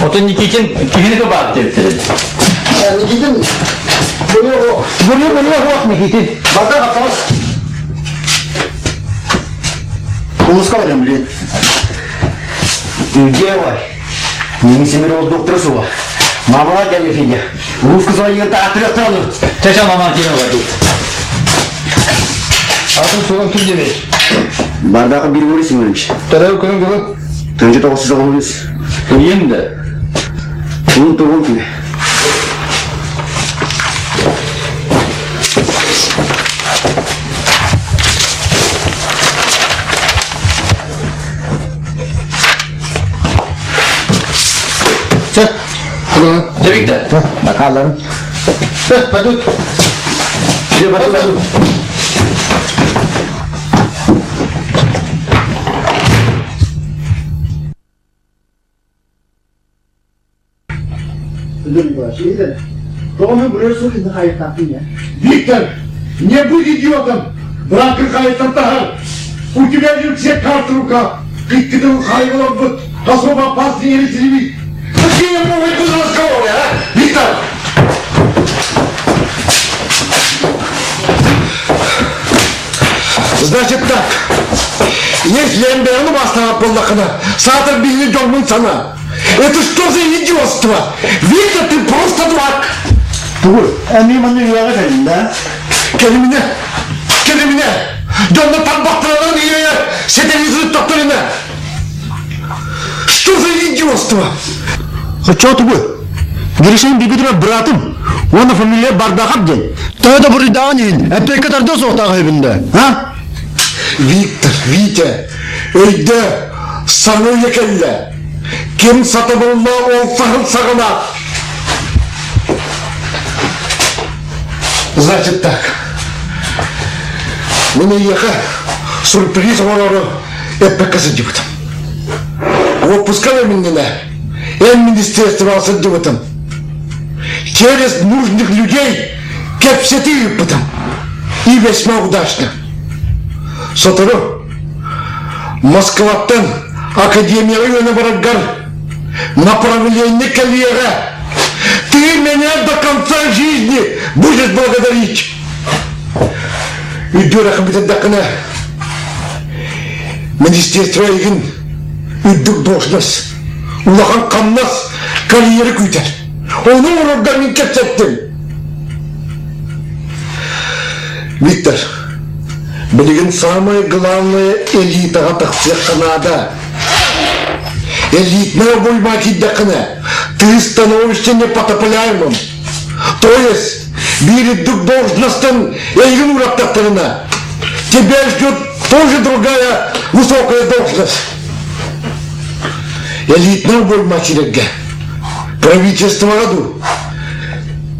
Отон Никитин кихини да баар диэбиттэр. Никитин буруйа Буруйа буруйа суох Никитин. Барда капас. Улуска барам билин. Где вай? Немесе ол доктор суға. Мамала дядя Федя. Улуска свои таатырықтыраны. Чача мама кире бар. Атын суган ким демей? Бардаға bir vuruyorsun ölmüş. Тарау күнүн бүгүн. Тынчы тоғыз жүз Енді. Onun тоғын күні. Чэ. Дебикте. Бакаларым. Чэ, пойдут. Пойдут. Виктор, не будь идиотом! Бракы хайытан тахар! У тебя же все карты в руках! Иккитин хайгыларбыт, особо опасный рецидивист! Какие могут быть разговоры, а? Виктор! Значит так, если МБН бастаған боллақына, сатыр билі жолмын сана. Это что за идиотство? Виктор, ты просто дурак! Тугу, эми манны үйәгә кэллим да. Келимine, келимine. Дьонно тарбахтарынан ийэ сетелизин тохторина. Что за идиотство? Оччо тугу? Гришин бибитре братым. Оны фамилия Бардахап ден. Төһө да буруйдааҕын иһин, эппиэккэ тардыа суохтаах үһүбүн да. А? Виктор, Витя, өйдөө, саҥа үйэ кэллэ. Ким сатабылла ол саһыл саҕана. Значит так. Мин эйиэхэ сюрприз оҥорору эппэккэ сылдьыбытым. Отпуска миннинэ эн министерствоҕа сылдьыбытым. Через нужных людей кэпсэтии ыыппытым. И весьма удачно. Сотору Москваттан Академияҕа үөрэнэ бараргар направление кэлиэҕэ. Ты меня до конца жизни будешь благодарить. Үдүөрэхин бүтэрдэххинэ министерство эйигин. Үрдүк должность, улахан хамнас, карьера күүтэр. Ону оҥорорго мин кэпсэттим. Виктор, билигин самое главное элитаҕа тахсыахха наада. Элитная обойма киирдэххинэ, ты становишься непотопляемым. То есть, биир үрдүк должностан эйигин уураттахтарына, тебя ждет тоже другая высокая должность. Элитная обойма киирэргэ правительствоҕа дуу,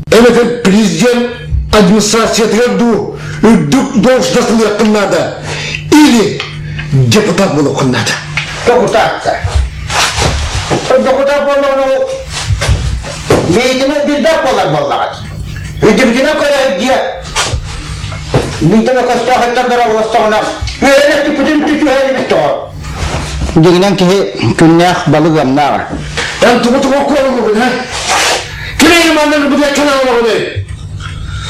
эбэтэр президент администрациятыгар дуу үрдүк должность ылыаххын наада или депутат буолуоххун наада. Докутаатта. Докутаат буоллаҕына ол бэйэтинэн билбэт буолар буоллаҕа. Өйдөбүтүнэн көрө дьиэ биирдэ көстөөх өттөн олостоҕуна үөрэнэ түппүтүн түһэрибит тоҕо. Дьиҥинэн киһи күннээх балык ыамнааҕа. Эн тугу тугу куолугун, а? Ким маннык бу каналларыны?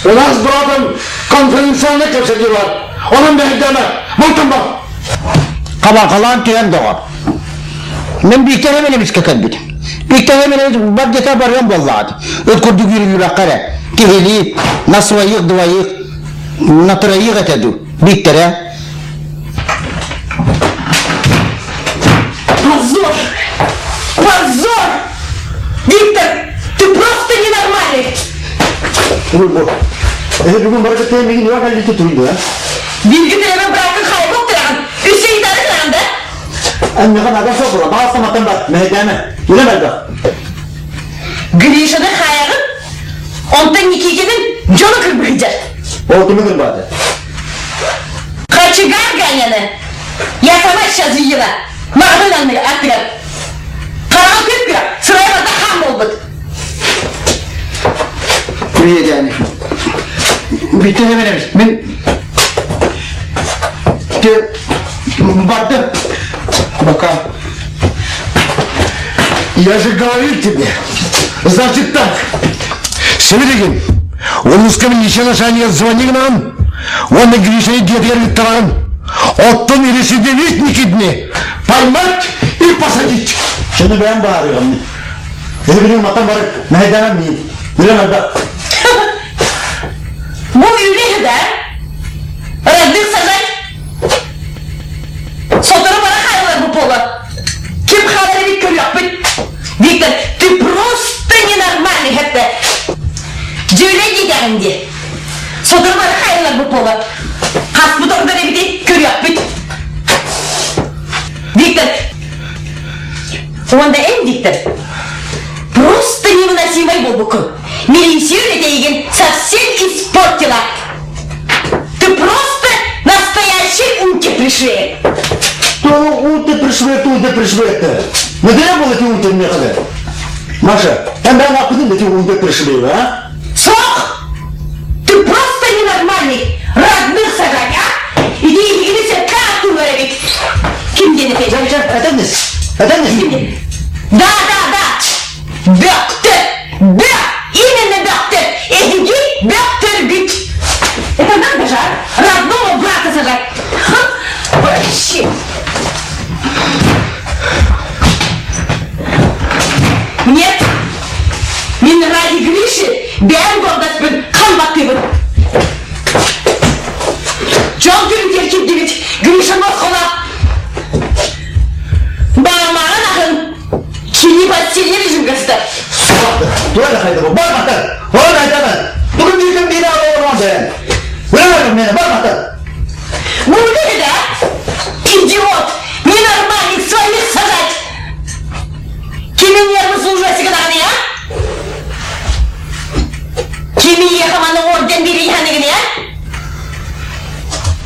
У нас с братом конфиденциальный кэпсэтии бар. Онон бэһирдээмэ. Мантан бар. Хабарҕалаан түһэн доҕор. Мин бииртэн эмин эмискэ кэлбитим. Бииртэн эмин бар диэтэ барыам буоллаҕа. Ыт курдук үүрүллүбэххэ эрэ. Киһилии, на своих двоих, на троих этэ дуу. Бииктэрэ Позор! Позор! Виктор, ты просто ненормальный! Бүгүн барыта мигин yok әлі tutuldu ha. Билги тирәмә бракын хайбок тирәгән. Үсә итәре тирәгән да? Әннеге нада собура, бааса матан бар, мәһдәмә. Үлем әлбә. Гришаны хаягын, онтон Никитинин дьону кырбыһыдьар. Ол кими кырбааты? Кочегар Ганяны я сама сейчас видела. Маҕаһыын анныгар аттыгар. Хараҕа күп-күөх, сырайа барда хаан буолбут. Приедяне. Бүттэ эбит. Мин бардым. Пока. Я же говорил тебе. Значит так. Севилигин, улууска ничего звони к нам. Он и Гриша дед таран. Оттон рецидивист дни поймать и посадить. Шыны бэйэм баарыгым. Эһи матан барып, мэһэйдээмэ миин. Билем элбэх. Бу үлэ да? Родных сажать? Сотору бара хаалар бу пола. Ким хаалар эбит көрүөхпүт. Виктор, ты просто ненормальный хэппэ. Дьүлэ диэтэҕин дии. Сотору бара хаалар бу пола. Хаспыт ордор эбити көрүөхпүт. Виктор, уонна эн Виктор, просто невыносимый буолбуккун. Милиция үлэтейигин совсем испортила. Ты просто настоящий унте пришли. То унте пришли, тунте пришли-то. Не зря было эти унте мехали. Маша, там я нахуй эти унте пришли, а? Сох! Ты просто ненормальный! Родных сажать, а? Иди, иди, иди, как ты говоришь? Ким диэн этэй? Этэннис. Этэннис. Да, да, да! Бөхтөр! Бөх! Именно бөхтөр! Эһиги бөхтөргүт! Это надо же, а? Родного брата сажать! Ха! Вообще! Нет! Мин ради Гриши бэйэм гордоспун хамматтыыбын. Дьон күнүгэр кирдибит Гриша босхоло Баамаҕын аһын кини постельный режимге сытар. Тура хайда бу. Бар матар. Ол айтаман. Бүгүн биирден биир аҕа дэн. Үлэ мені бар матар. Ну да? Идиот! Ненормальных своих сажать! Кими нервы службасыгынаҕыный, а? Кими ехаманы орден бириһаныгыный, а?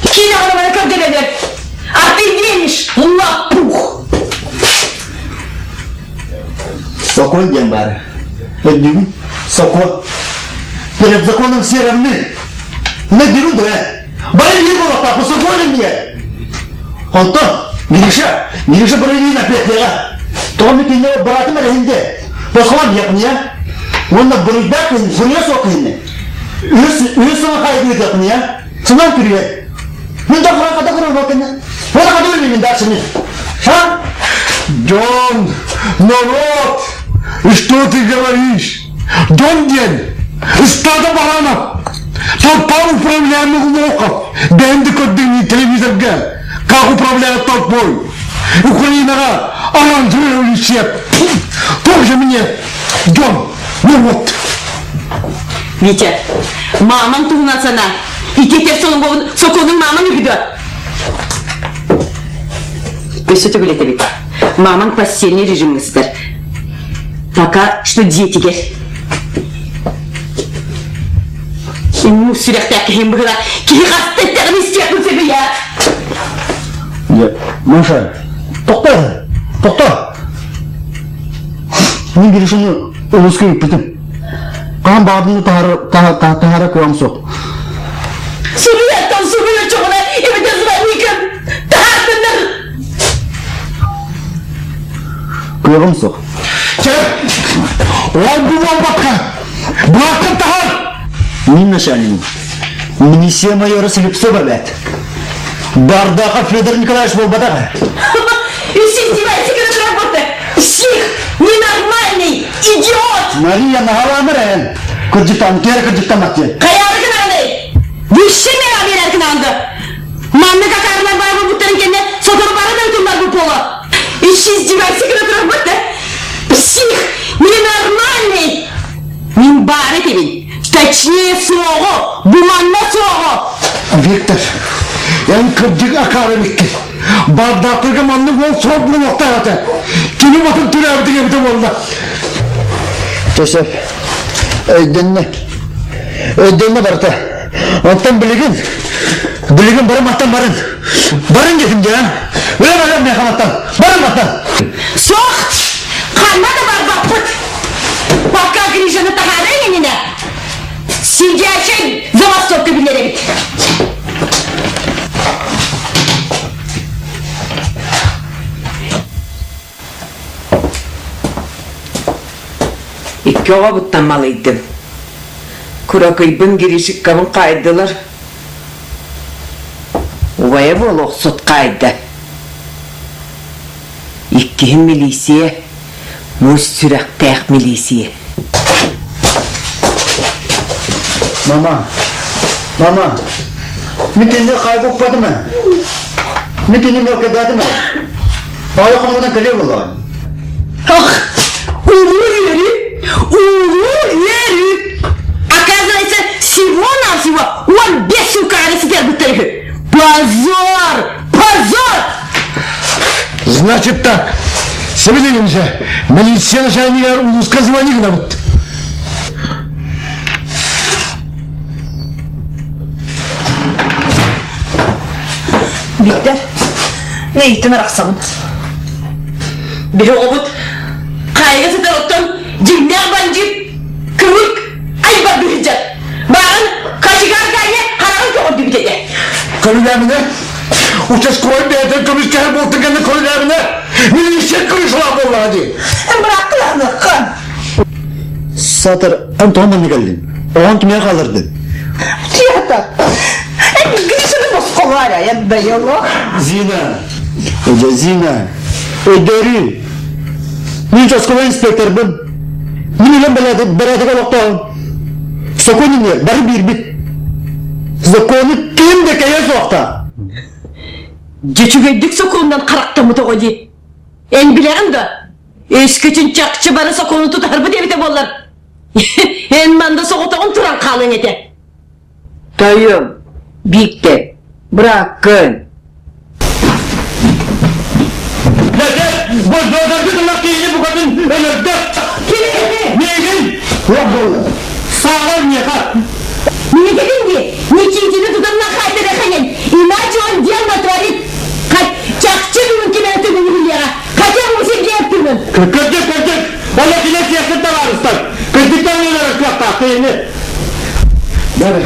Кини оҕону көрдөрөлөр. А ты веришь, лопух! Сокуон диэн баар. Өйдүүгүн? Сокуон. Перед законом все равны. Не беру да. Бары биир буолуохтаах, сокуон эмиэ. Онтон Миша, Миша бырайыын опять Тоҕо митинне быраатым эрэһинде. Босхолон диэхпине. Уонна буруйдаах киһини, буруйа суох киһини. Үс үс сыл хайдыытыахпине. Сынан күрүө. Мин да хара хата көрөр болкене. Оны хата өлмеймин дальше. Ха? Дьон, народ, что ты говоришь? Дьон диэн, стадо баранов, толпа управляемых лохов, бэйэм да көрдүҥ телевизорга, как управляют толпой. Украинаҕа оранжевый университет. Тоже мне дьон, народ. Витя, мамаң туһунан санаа. Ити этэр сокуонуҥ мамаң үһү дуо? Өссө төгүл этэбит. Мамаң постельный режимҥэ сытар. Пока что дьиэтигэр. Муус сүрэхтээх киһим быһыла. Киһи хаста эттэҕин истиэхпин сөбүй аа? Маша, тохто! Тохто! Мин Гришаны улууска ыыппытым. Хаһан баҕардым таһара кыаҕым суох. Суруйаттан суруйа чоҕуна эбэтэр звонникын таһаартыннар. Кыаҕым суох. Чэ, ол бу буолбакка, бырааккын таһар! Мин начальнигым. Милиция майора Слепцов эбээт. Бардахов Федор Николаевич буолбатах. Издевайся, работа! Псих! Ненормальный! Идиот! Мария наһаламыр эн. Кырдьыктан, киэр кырдьыктамат диэн. Хайаары гынааны! Высший мера берер гынаанды! Манны какарылар бар буттарын кэннэ сотору бары да ытыллар бу пола. Ищи издевайся гына Псих! Ненормальный! Мин баары этибин. Точнее суоҕу! Бу манна суоҕу! Виктор, эн кырдьык акаары эбиккин. Бардаатырга маннык уол суох буолуохтаах этэ. Кини батын төрөөбүтүҥ эбитэ буолла. Төсөп, өйдөннө. Өйдөннө барыта. Оттон билигин, билигин бары маттан барын. Барын десим дьэ. Өлө баран миэхэ маттан. Барын маттан. Суох! Ханна да барбаппыт! Пока Гришаны таһаарыаҥ иннинэ сидячай забастовка биллэрэбит. Икки оҕобуттан малыйдым. Куракыйбын Гришиккабын хаайдылар. Убайа буолуохсут хаайда. Иккиһин милииссийэ, муус сүрэхтээх милииссийэ. Мама, мама, мин кинини хайгыппатым ээ. Мин кинини мөлкөдөтүм ээ. Ойохомунан кэлиэ буоллаҕа. Ах, улуу үөрүү, улуу үөрүү! Оказывается, всего-навсего он без сукары сидел үһү. Позор! Позор! Значит так, Савельевича, милиция начальнигар улууска звони гынабыт. Биктер, нейттен арахсабын. Биһи оҕобут хаайга сытар оттон дьиҥнээх бандьыыт кырык айбар быһыдьар. Бааҕын хачыгаар гаайа хараҕын көҕөрдүбүт этэ. Көрүлээминэ, участковай бэйэтин көмүскэһэр буолтун кэннэ көрүлээминэ, милиция крышалаах буоллаҕа дии. Быраактыланыаххын. Сатыр, эн тоҕо манна кэллиҥ? Оҕон кимиэхэ хааллардыҥ? Тиэхэ. Гришаны босхолоору, я дайыло. Зина, эдьэ Зина, өйдөөрүү. Мин участковай инспекторбын. Мин үлэм бэрээдэк олохтооҕум. Сокуон иннигэр бары биирбит. Закону ким да кэйэ суохта. Дьэ үчүгэйдик сокуонунан харахтаммыт оҕо дии. Эн билэҕин да, өскөтүн чахчы бары сокуону тутарбыт эбитэ буоллар, эн манна соҕотоҕун туран хаалыаҥ этэ. Тойон, Бииктэр, бырааккын. Бождоодоргу тыллах киһини букатын өлөрдө. Миигин! Туох буолла? Сааҕар миэхэ. Никитин дии, Никитини тутан нахайдарахайын, иначе он дел натворит. Чахчы бүгүн ким эрэ тыгын билиэҕэ, хотя бы Сергей тыгын. Кырдьык, кырдьык! Ону кини сиэхсит табаарыстар. Кырдьыктан өлөрөр кыахтаах киһини. Бары,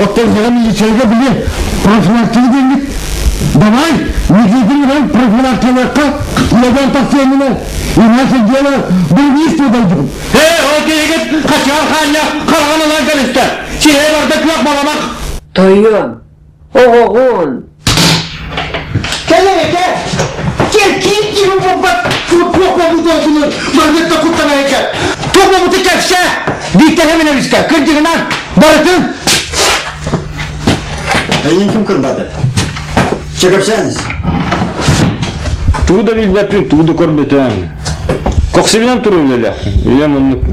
оттон саҥа милицияларга били профилактика диэҥҥит давай, Никитин иван профилактикалыахха, үлэбэн тахсыамына, иначе дело другие дойдубут. Ээ, ол киһигит хачыгар хаанньа хараҕын ылан кэлистэ. Сиһэ барда күөх баламах. Тойон, оҕоҕун. Кэлэр этэ. Киин киһи буолбат, туох буолбут оҕотунун маннык да куттанайга. Туох буолбуту кэпсээ! Бииктэр Хэминэбискэ кырдьыгынан барытын! Эйин ким кырбады? Чэ кэпсээниз. Тугу да билбэппин, тугу да көрбөтөм. Кохсубинан туруу үлэлээх. Үлэм оннук.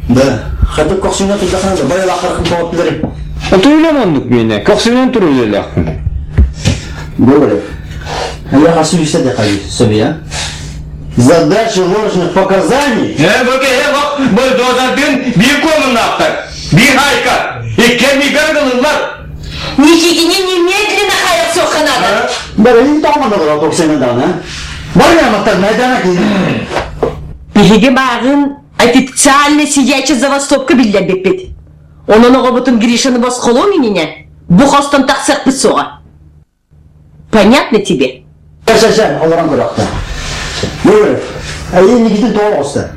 Да. Хадык кохсуна турдахына да байылаахтархын тоҕоттулары. Ото үлэм оннук миэнэ. Кохсубинан туруу үлэлээхпин. Говорю. А я хочу еще дыхать себе. Задача ложных показаний. Э, бульдозердин bir konumlaktır. Bir hayka. İki мигар кылыллар. Никитини немедленно хайах соханада. Бары тоҕомоно токсена даҕаны. Бары яматтар майдана киин. Биһиги бааҕын официально сидячий забастовка биллэрбиппит. Онон оҕобутун Гришаны босхолуом иннинэ бу хостон тахсыахпыт суоҕа. Понятно тебе? Чэ, олорон көрөхтө. Юрий, эйин Никитин тоҕо оҕуста?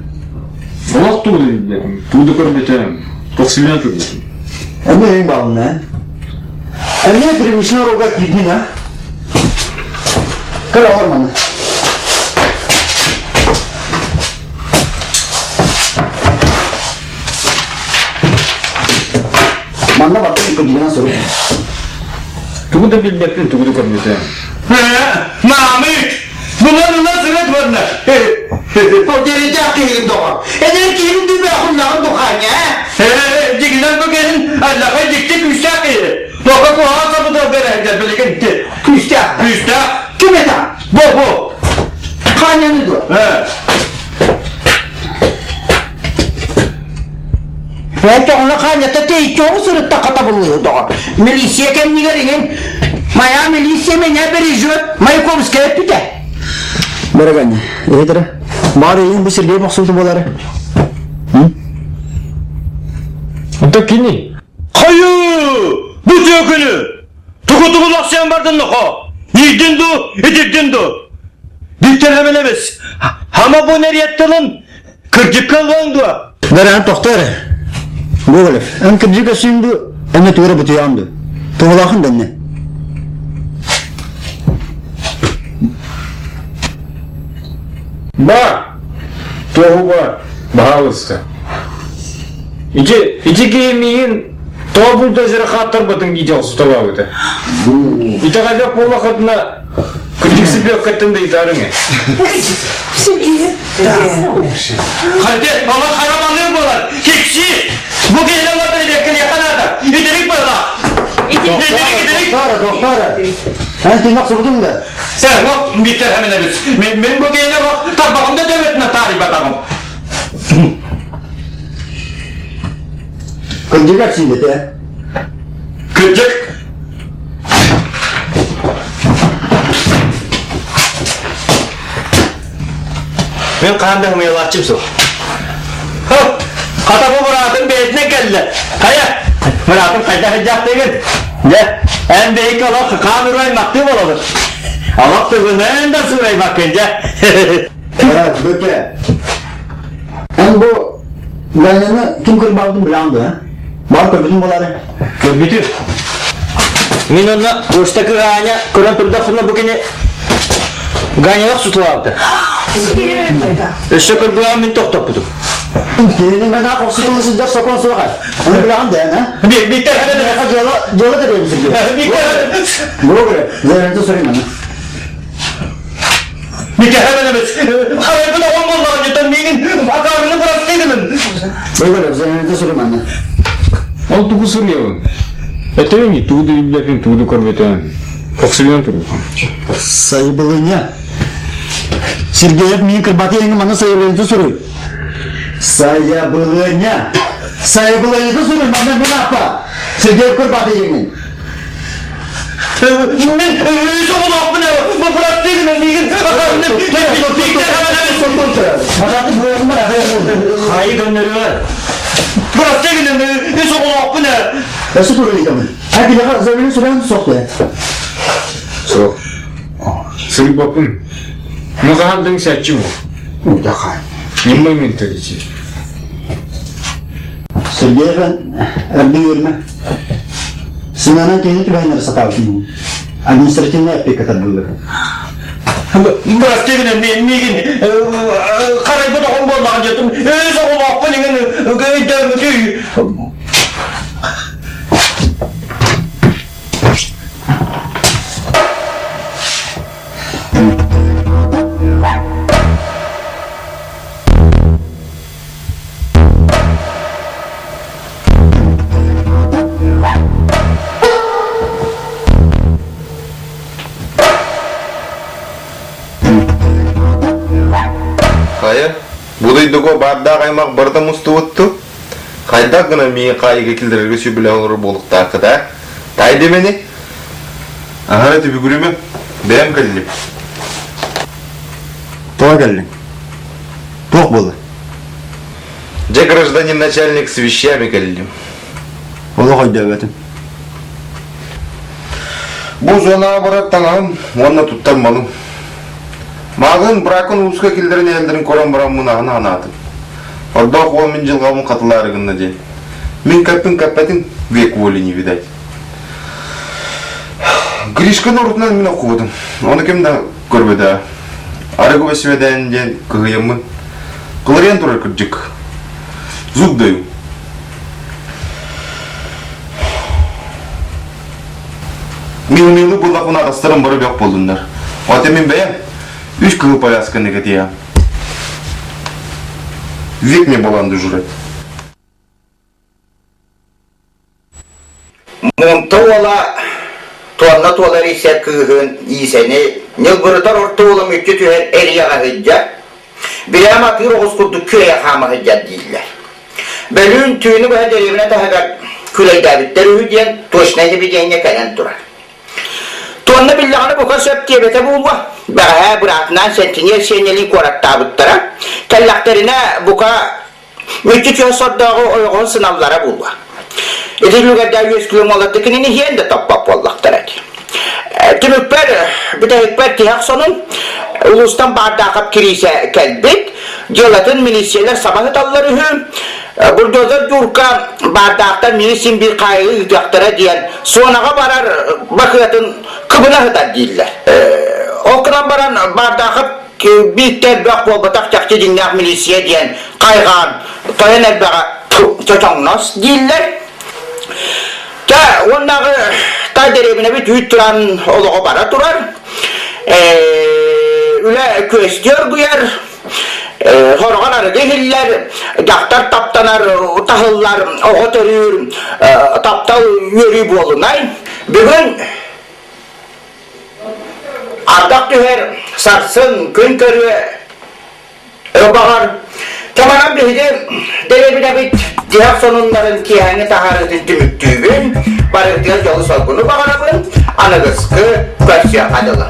Олох тугу билбэтим, тугу да көрбөтөм, тохсуйан турбутум. Эмиэ өйүн баалына, Эмиэ привычный рога киирдин, а? Көр олор маны. Манна баттык кырдьыгынан сурук. Тугу да билбэппин, тугу да көрбөтөм. Маамык! Булан ыла сырыт барна. Ол дэридэх киһигин доҕор. Эдэр киһин дүбэхуннаҕын духаня. Дигинэн бу кэлин аллаха дикти күүстээх киһи. Тока куһаҕан сабыдыал бэрээдэр билигин Күүстээх. Күүстээх. Ким это? Бу бу. Ханяны дуо? Тоҕону хаанньата тэйиччи сырыттахха табыллыыһы доҕор. Милиция кэннигэр иҥин моя милиция меня бережет Маяковская эппитэ. Бараганья, иһитэрэ. Баар иһин бу Сергей мохсууту буолары. Онто кини? Хайы! Бу түөкүнү! Тугу-тугу лахсыйан бардын нохо? Иирдин ду, итирдин ду? Биттер хэмэнэбис. Хама бу нэриэт тылын Кырдьыкка ылыаҥ дуо? Бэрээн тохтоо эрэ. Гоголев, эн кырдьык өссүүн дуу, эмэ туора бутуйаҕын дуу? Туһулаахын дэннэ. Ба! Туоһу ба, баһаалыста. Ити, ити киһи миигин тоҕо бульдозеры хааттарбатын дии дьолсуталаабыта. Итэҕэллэх буоллаххытына Кырдьык сыпыаккаттан да ыйытаарыҥ ээ. Ханте, ала харамалыы буолар. Кикси! Бу киһини олордор илиэккэлиэххэ наада. Итирик буолла. Итирик, итирик. Тохтоо, тохтоо. Эн тыынах сурдуҥ да? Сэ, вот, биттер хэминэбит. Мен, мен бу киһини вот тарбаҕым да дөбөтүнэ таарыйбатаҕым. Кырдьык апсиндете. Кырдьык. Мен хаан да хымыйалааччым суох. Хата бу быраатым бэйэтинэн кэллэ. Хайа, быраатым хайдах сылдьаахтыгын? Дьэ, эн бэйикки олох хаан ураймахтыы буолабыт. Олох тугунан да суурайбаккын, дьэ. Бөкө, эн бу Ганяны ким кырбаабытын билэҕин дуо, Баар көрбүтүн буолаары. Көрбүтүм. Мин онно почта Ганя көрөн турдахпына бу кини Ганялах сутулаабыта. Өссө көрбүөҕүм мин тохтоппутум. Кинини мэнэ хохсутулу сылдьар сокуон суох Оны билэҕин да, а? Биттер дьыала дьыала тэрийэбин сиргэ. Бу заявление суруйманы. Микэхэбэнэбис харайбын оҕом буоллаҕын миигин акаарыны бырастыы Бу заявление суруйманы. Ол тугу суруйабын? Этэбин тугу да билбэппин, тугу да көрбөтөм. Кохсуйан турбутум. Сайбылыня. Сергеев миин кырбаты эҥи маны сайбылыня суруй. Сайабылыня. Сайбылыня суруй манна мин аппа. Сергеев кырбаты эҥин. Мен үс оҕолоохпун бу бырастыы гынан миигин Хайы көннөрүөр. Бырастыы гынан үс оҕолоохпун Өссө туруйдамын. Әкилеҕэ заявление суруйан суох дуо? Суох. Суруйбаппын. Ну хаһан дың сәччи бу. Удахан. Немой менталити. Сергеевен эрдин үөрмэ. Сыҥанан киһини түбэһиннэрэ сатаабытын административнай опека тардыллар. Бырастыы гынан миигин харайбыт оҕом буоллаҕа диэтим. Өс оҕолоохпун иҥин өйдөөммүтүй. Хайа, бу дойдуга баардаах аймах барыта мустубутту? Хайдах гына миигин хаайыыга киллэрэргэ сүбэлэһэ олорор буолуохтааххыт аа? Таай дэмэни? Аһара түбүгүрүмэ, бэйэм кэллим. Тоҕо кэллиҥ? Туох буолла? Дьэ, гражданин начальник с вещами кэллим. Олох өйдөөбөтүм. Бу зонаҕа барар таҥаһым уонна туттар малым. Мааҕын бракын ууска киллэрэн иһэллэрин көрөн бараммын аһына санаатым. Ордоох уол мин дьылҕабын хатылаары гынна диэн. Мин кэппин кэппэтин век воли не видать. Гришканы урутунан мин оккубутум. Ону ким да көрбөтө. Арыгы бэсибэдээн диэн кыһыйаммын. Кыларыйан турар кырдьык. Зуб даю. Мин буллахпына атастарым бары бөх буоллуннар. Ота мин бэйэм үс кыһыл повязканы кэтиэм. Век мне баланды жрать. Муунта уола туонна туолар исэ кыыһын Иисэни ньылбырытар орто уола мүччү түһэн эрийэҕэ сылдьар. Бирэм атыыр оҕус курдук күөйэ хаама сылдьар дииллэр. Бөлүүн түүнү быһа дэриэбинэ таһыгар күлэйдээбиттэр үһү диэн точнай сибидиэнньэ кэлэн турар. Туонна биллэҕинэ бука сөп диэбэтэ буолуо. Бэҕэһээ быраатынаан сентинел сиэнньэлии куораттаабыттара. Кэллэхтэринэ бука Мүччү түһэ сордооҕу ойоҕоһун сыналлара буолуо. Ити үлүгэрдээх үөскүлүҥ уолатты кинини иһиэн да топпот буоллахтара дии. Түмүкпэр, бүтэһикпэр тиһэх сонун улуустан Баардаахап Кириисэ кэлбит. Дьыалатын милициялар саба сыталлар үһү. Бульдозер Дьуурка Баардаахтан миигин син биир хаайыы ыытыахтара диэн суонаҕа барар бакыатын кыбына сытар дииллэр. Ол гынан баран Баардаахап Бииртэ элбэх буолбатах чахчы дьиҥнээх милиция диэн хайҕаан тойон элбэҕэ чочоҥнос дииллэр. Чэ, уоннааҕы тай дэриэбинэбит үүт туран олоҕо бара турар. Үлэ күөстүү оргуйар, хороҕор арыгы иһиллэр, дьахтар таптанар, таһыллар, оҕо төрүүр, таптал үөрүү буолунай. Бүгүн Ардах түһэр, сарсын күн көрүө, баҕар, чаманан биһиги дэриэбинэбит тиһэх сонуннарын киэһээҥҥи таһаарыытын түмүктүүбүн, барыгытыгар дьолу-соргуну баҕарабын, аныгыскы көрсүөххэ дылы.